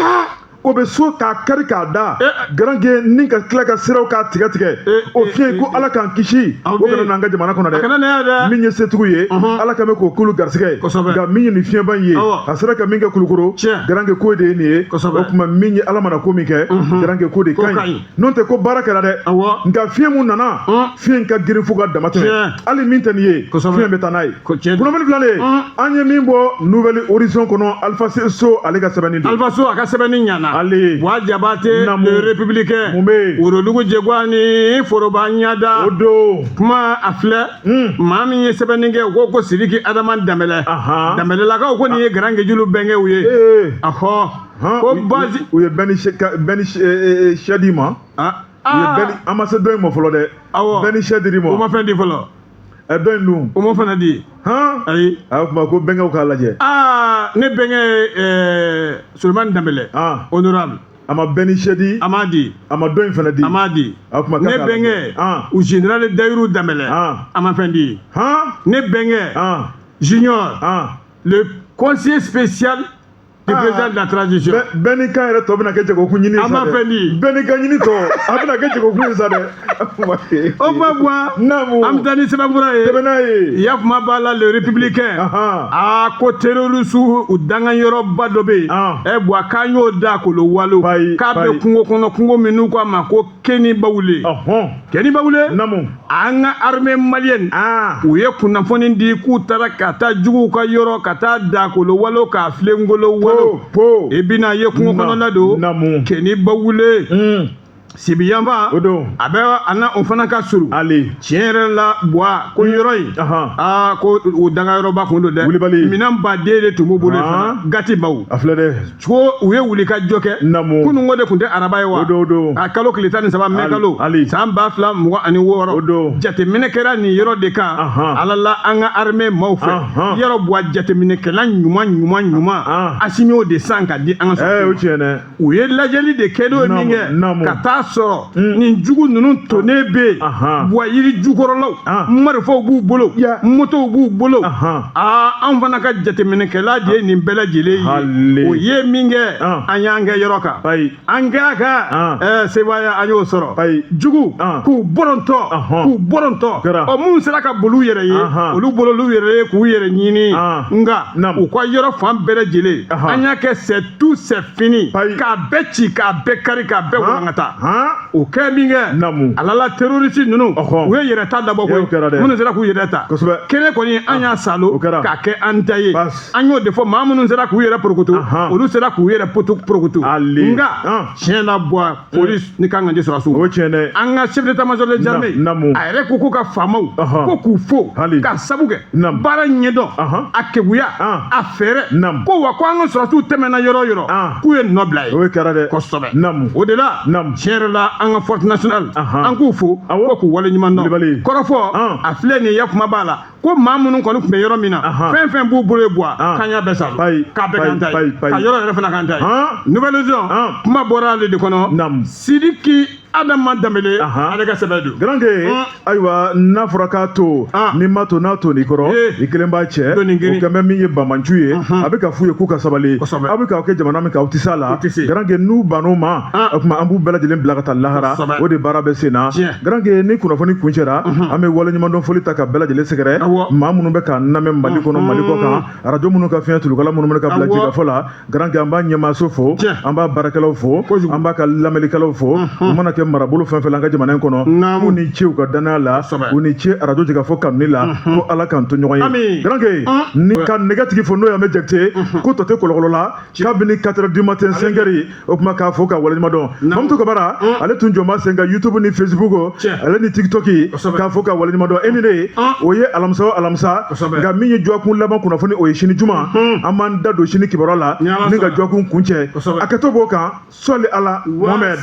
o bɛ so k'a kari k'a da, garankɛ, ni ka tila ka siraw k'a tigɛ tigɛ. O fiɲɛ ko Ala k'an kisi, o kana n'an ka jamana kɔnɔ dɛ. Min ye setigiw ye, Ala ka mɛn k'o k'olu garisɛgɛ ye. Nka min ye nin fiɲɛba in ye, a sera ka min kɛ Kulukoro, garankɛ, ko de ye nin ye. O tuma min ye Ala mana ko min kɛ, garankɛ, ko de ka ɲi. N'o tɛ ko baara kɛra dɛ, nka fiɲɛ mun nana, fiɲɛ in ka girin fo ka dama tɛmɛ. Hali min tɛ nin ye, fiɲɛ bɛ taa n'a ye. Kunnafoni filanan, an ye min bɔ Nouvel Horizon kɔnɔ, Alpha So ale ka sɛbɛnni don. Alpha So a ka sɛbɛnni ɲana. Ale Buwa Jabate, le républicain. Mun bɛ yen? Worodugu jɛgwa ni foroba ɲada. O don. Kuma a filɛ, maa min ye sɛbɛnni kɛ, u ko ko Sidiki Adama Danbɛlɛ. Danbɛlɛlakaw ko nin ye Garankejulu bɛnkɛw ye. Ahɔ, ko basi. U ye bɛn ni sɛ d'i ma. U ye bɛn ni, an ma se dɔ in ma fɔlɔ dɛ. Awɔ. Bɛn ni sɛ dir'i ma. U ma fɛn di fɔlɔ. Ɛ, dɔ in dun? U ma fana di. Ayi. A kuma ko bɛnkɛw k'a lajɛ. Aa, ne bɛnkɛ Solomani Danbɛlɛ. Honorable. A ma bɛn ni sɛ di. A m'a di. A ma dɔ in fana di. A m'a di. A kuma. Ne bɛnkɛ u général Dayiru Danbɛlɛ. A ma fɛn di. Ne bɛnkɛ Junior. Le conseiller spécial du président de la transition. Bɛɛ n'i kan yɛrɛ tɔ bɛna kɛ jagokun ɲini ye sa dɛ. A ma fɛn di. Bɛɛ n'i ka ɲini tɔ, a bɛna kɛ jagokun ye sa dɛ. O ma bɔ. Naamu. An bɛ taa ni sɛbɛnfura ye. Sɛbɛn n'a ye. Yakuma b'a la, le républicain. Aa, ko terroriste u danganyɔrɔba dɔ bɛ yen. Ɛ Buwa, k'an y'o da k'olu walo. K'a bɛ kungo kɔnɔ, kungo min n'u k'a ma ko Keni Bawule. Keni Bawule. Naamu. An ka armée malienne. U ye kunnafoni di k'u taara ka taa juguw ka yɔrɔ ka taa da k'olu walo k'a filenkolo walo. I bɛna ye kungo kɔnɔna don. Naamu. Keni Bawule. Sibiyanfa. O don. A bɛ a na o fana ka surun. Ale. Tiɲɛ yɛrɛ la Buwa, ko yɔrɔ in. Aa, ko o dangayɔrɔba kun don dɛ. Wulibali. Minɛn baden de tun b'u bolo fana. Gati baw. A filɛ dɛ. Ko u ye wuli ka jɔ kɛ. Naamu. Kununko de tun tɛ araba ye wa? O don, o don. A kalo tile 13 mɛ kalo. Ali. San 2026. O don. Jateminɛ kɛra nin yɔrɔ de kan. Ala la an ka armée maaw fɛ. Yɔrɔ Buwa, jateminɛkɛla ɲuman ɲuman ɲuman. Asimi y'o de san ka di an ka sɔrɔ. O tiɲɛ dɛ. U ye lajɛli de kɛ n'o ye min kɛ. Ka taa sɔrɔ nin jugu ninnu tonnen bɛ yen. Buwa, yiri jukɔrɔlaw, marifaw b'u bolo, motow b'u bolo. Aa, an fana ka jateminɛkɛla de ye nin bɛɛ lajɛlen ye. O ye min kɛ, an y'an kɛ yɔrɔ kan. An k'a kan sebaaya, an y'o sɔrɔ. Jugu k'u bɔrɔntɔ, k'u bɔrɔntɔ. Ɔ, minnu sera ka boli u yɛrɛ ye, olu bolol'u yɛrɛ ye k'u yɛrɛ ɲini. Nka u ka yɔrɔ fan bɛɛ lajɛlen, an y'a kɛ c'est tout, c'est fini. K'a bɛɛ ci, k'a bɛɛ kari, k'a bɛɛ walankata. O kɛ min kɛ, ala la terroriste ninnu, u ye yɛrɛ ta dabɔ koyi. Minnu sera k'u yɛrɛ ta. Kɛnɛ kɔni, an y'a salo k'a kɛ an ta ye. An y'o de fɔ, maa minnu sera k'u yɛrɛ porokoto, olu sera k'u yɛrɛ porokoto. Nka tiɲɛ la Buwa, police ni kan ka di sɔrɔsiw. O tiɲɛ dɛ. An ka chef d'état-major des armées, a yɛrɛ ko ko ka faamaw ko k'u fo ka sabu kɛ baara ɲɛdɔn, a keguya, a fɛɛrɛ ko wa ko an ka sɔrɔsiw tɛmɛna yɔrɔ o yɔrɔ k'u ye nɔ bila ye. O kɛra dɛ. Kosɛbɛ. O de la, tiɲɛ yɛrɛ la, an ka force nationale, an k'u fo ko k'u waleɲuman dɔn. Kɔrɔfɔ a filɛ nin ye, kuma b'a la ko maa minnu kɔni tun bɛ yɔrɔ min na, fɛn fɛn b'u bolo ye Buwa, k'an y'a bɛɛ sa, k'a bɛɛ k'an ta ye, ka yɔrɔ yɛrɛ fana k'an ta ye. Nouvelle Horizon, kuma bɔra ale de kɔnɔ. Sidiki Adama Danbele, ale ka sɛbɛn don. Garanke, ayiwa, n'a fɔra k'a to n'i ma to n'a to n'i kɔrɔ, i kelen b'a cɛ. O kɛn bɛ min ye banbanci ye, a bɛ ka f'u ye k'u ka sabali. Aw bɛ k'aw kɛ jamana min kan, aw tɛ s'a la. Garanke, n'u bann'o ma, o tuma an b'u bɛɛ lajɛlen bila ka taa lahara. O de baara bɛ sen na. Garanke, ni kunnafoni kuncɛra, an bɛ waleɲumandɔn foli ta ka bɛɛ lajɛlen sɛgɛrɛ, maa minnu bɛ k'an lamɛn Mali kɔnɔ, Mali kɔ kan, arajo minnu ka fiɲɛ tulukala minnu bɛ ka bila jigafɔ la. Garanke, an b'a ɲɛmaaso fo, an b'a baarakɛlaw fo, an b'a ka lamɛnnikɛlaw fo. U mana kɛ marabolo fɛn fɛn la an ka jamana in kɔnɔ, k'u ni ce u ka danaya la, u ni ce arajo jigafɔ kanuni la, ko Ala k'an to ɲɔgɔn ye. Garanke, ni ka nɛgɛtigi fo, n'o ye an bɛ Jakite, ko tɔ tɛ kɔlɔkɔlɔ la kabini 4 heures du matin, 5 heures. O tuma k'a fo ka waleɲuman dɔn. Mamutu Kamara, ale tun jɔn b'a sen kan YouTube ni Facebook, ale ni TikTok, k'a fo ka waleɲuman dɔn. E ni ne, o ye alamisa o alamisa. Nka min ye dɔgɔkun laban kunnafoni, o ye sini juma. An b'an da don sini kibaruya la ni ka dɔgɔkun kuncɛ. A kɛtɔ b'o kan, sɔli ala Mohamed.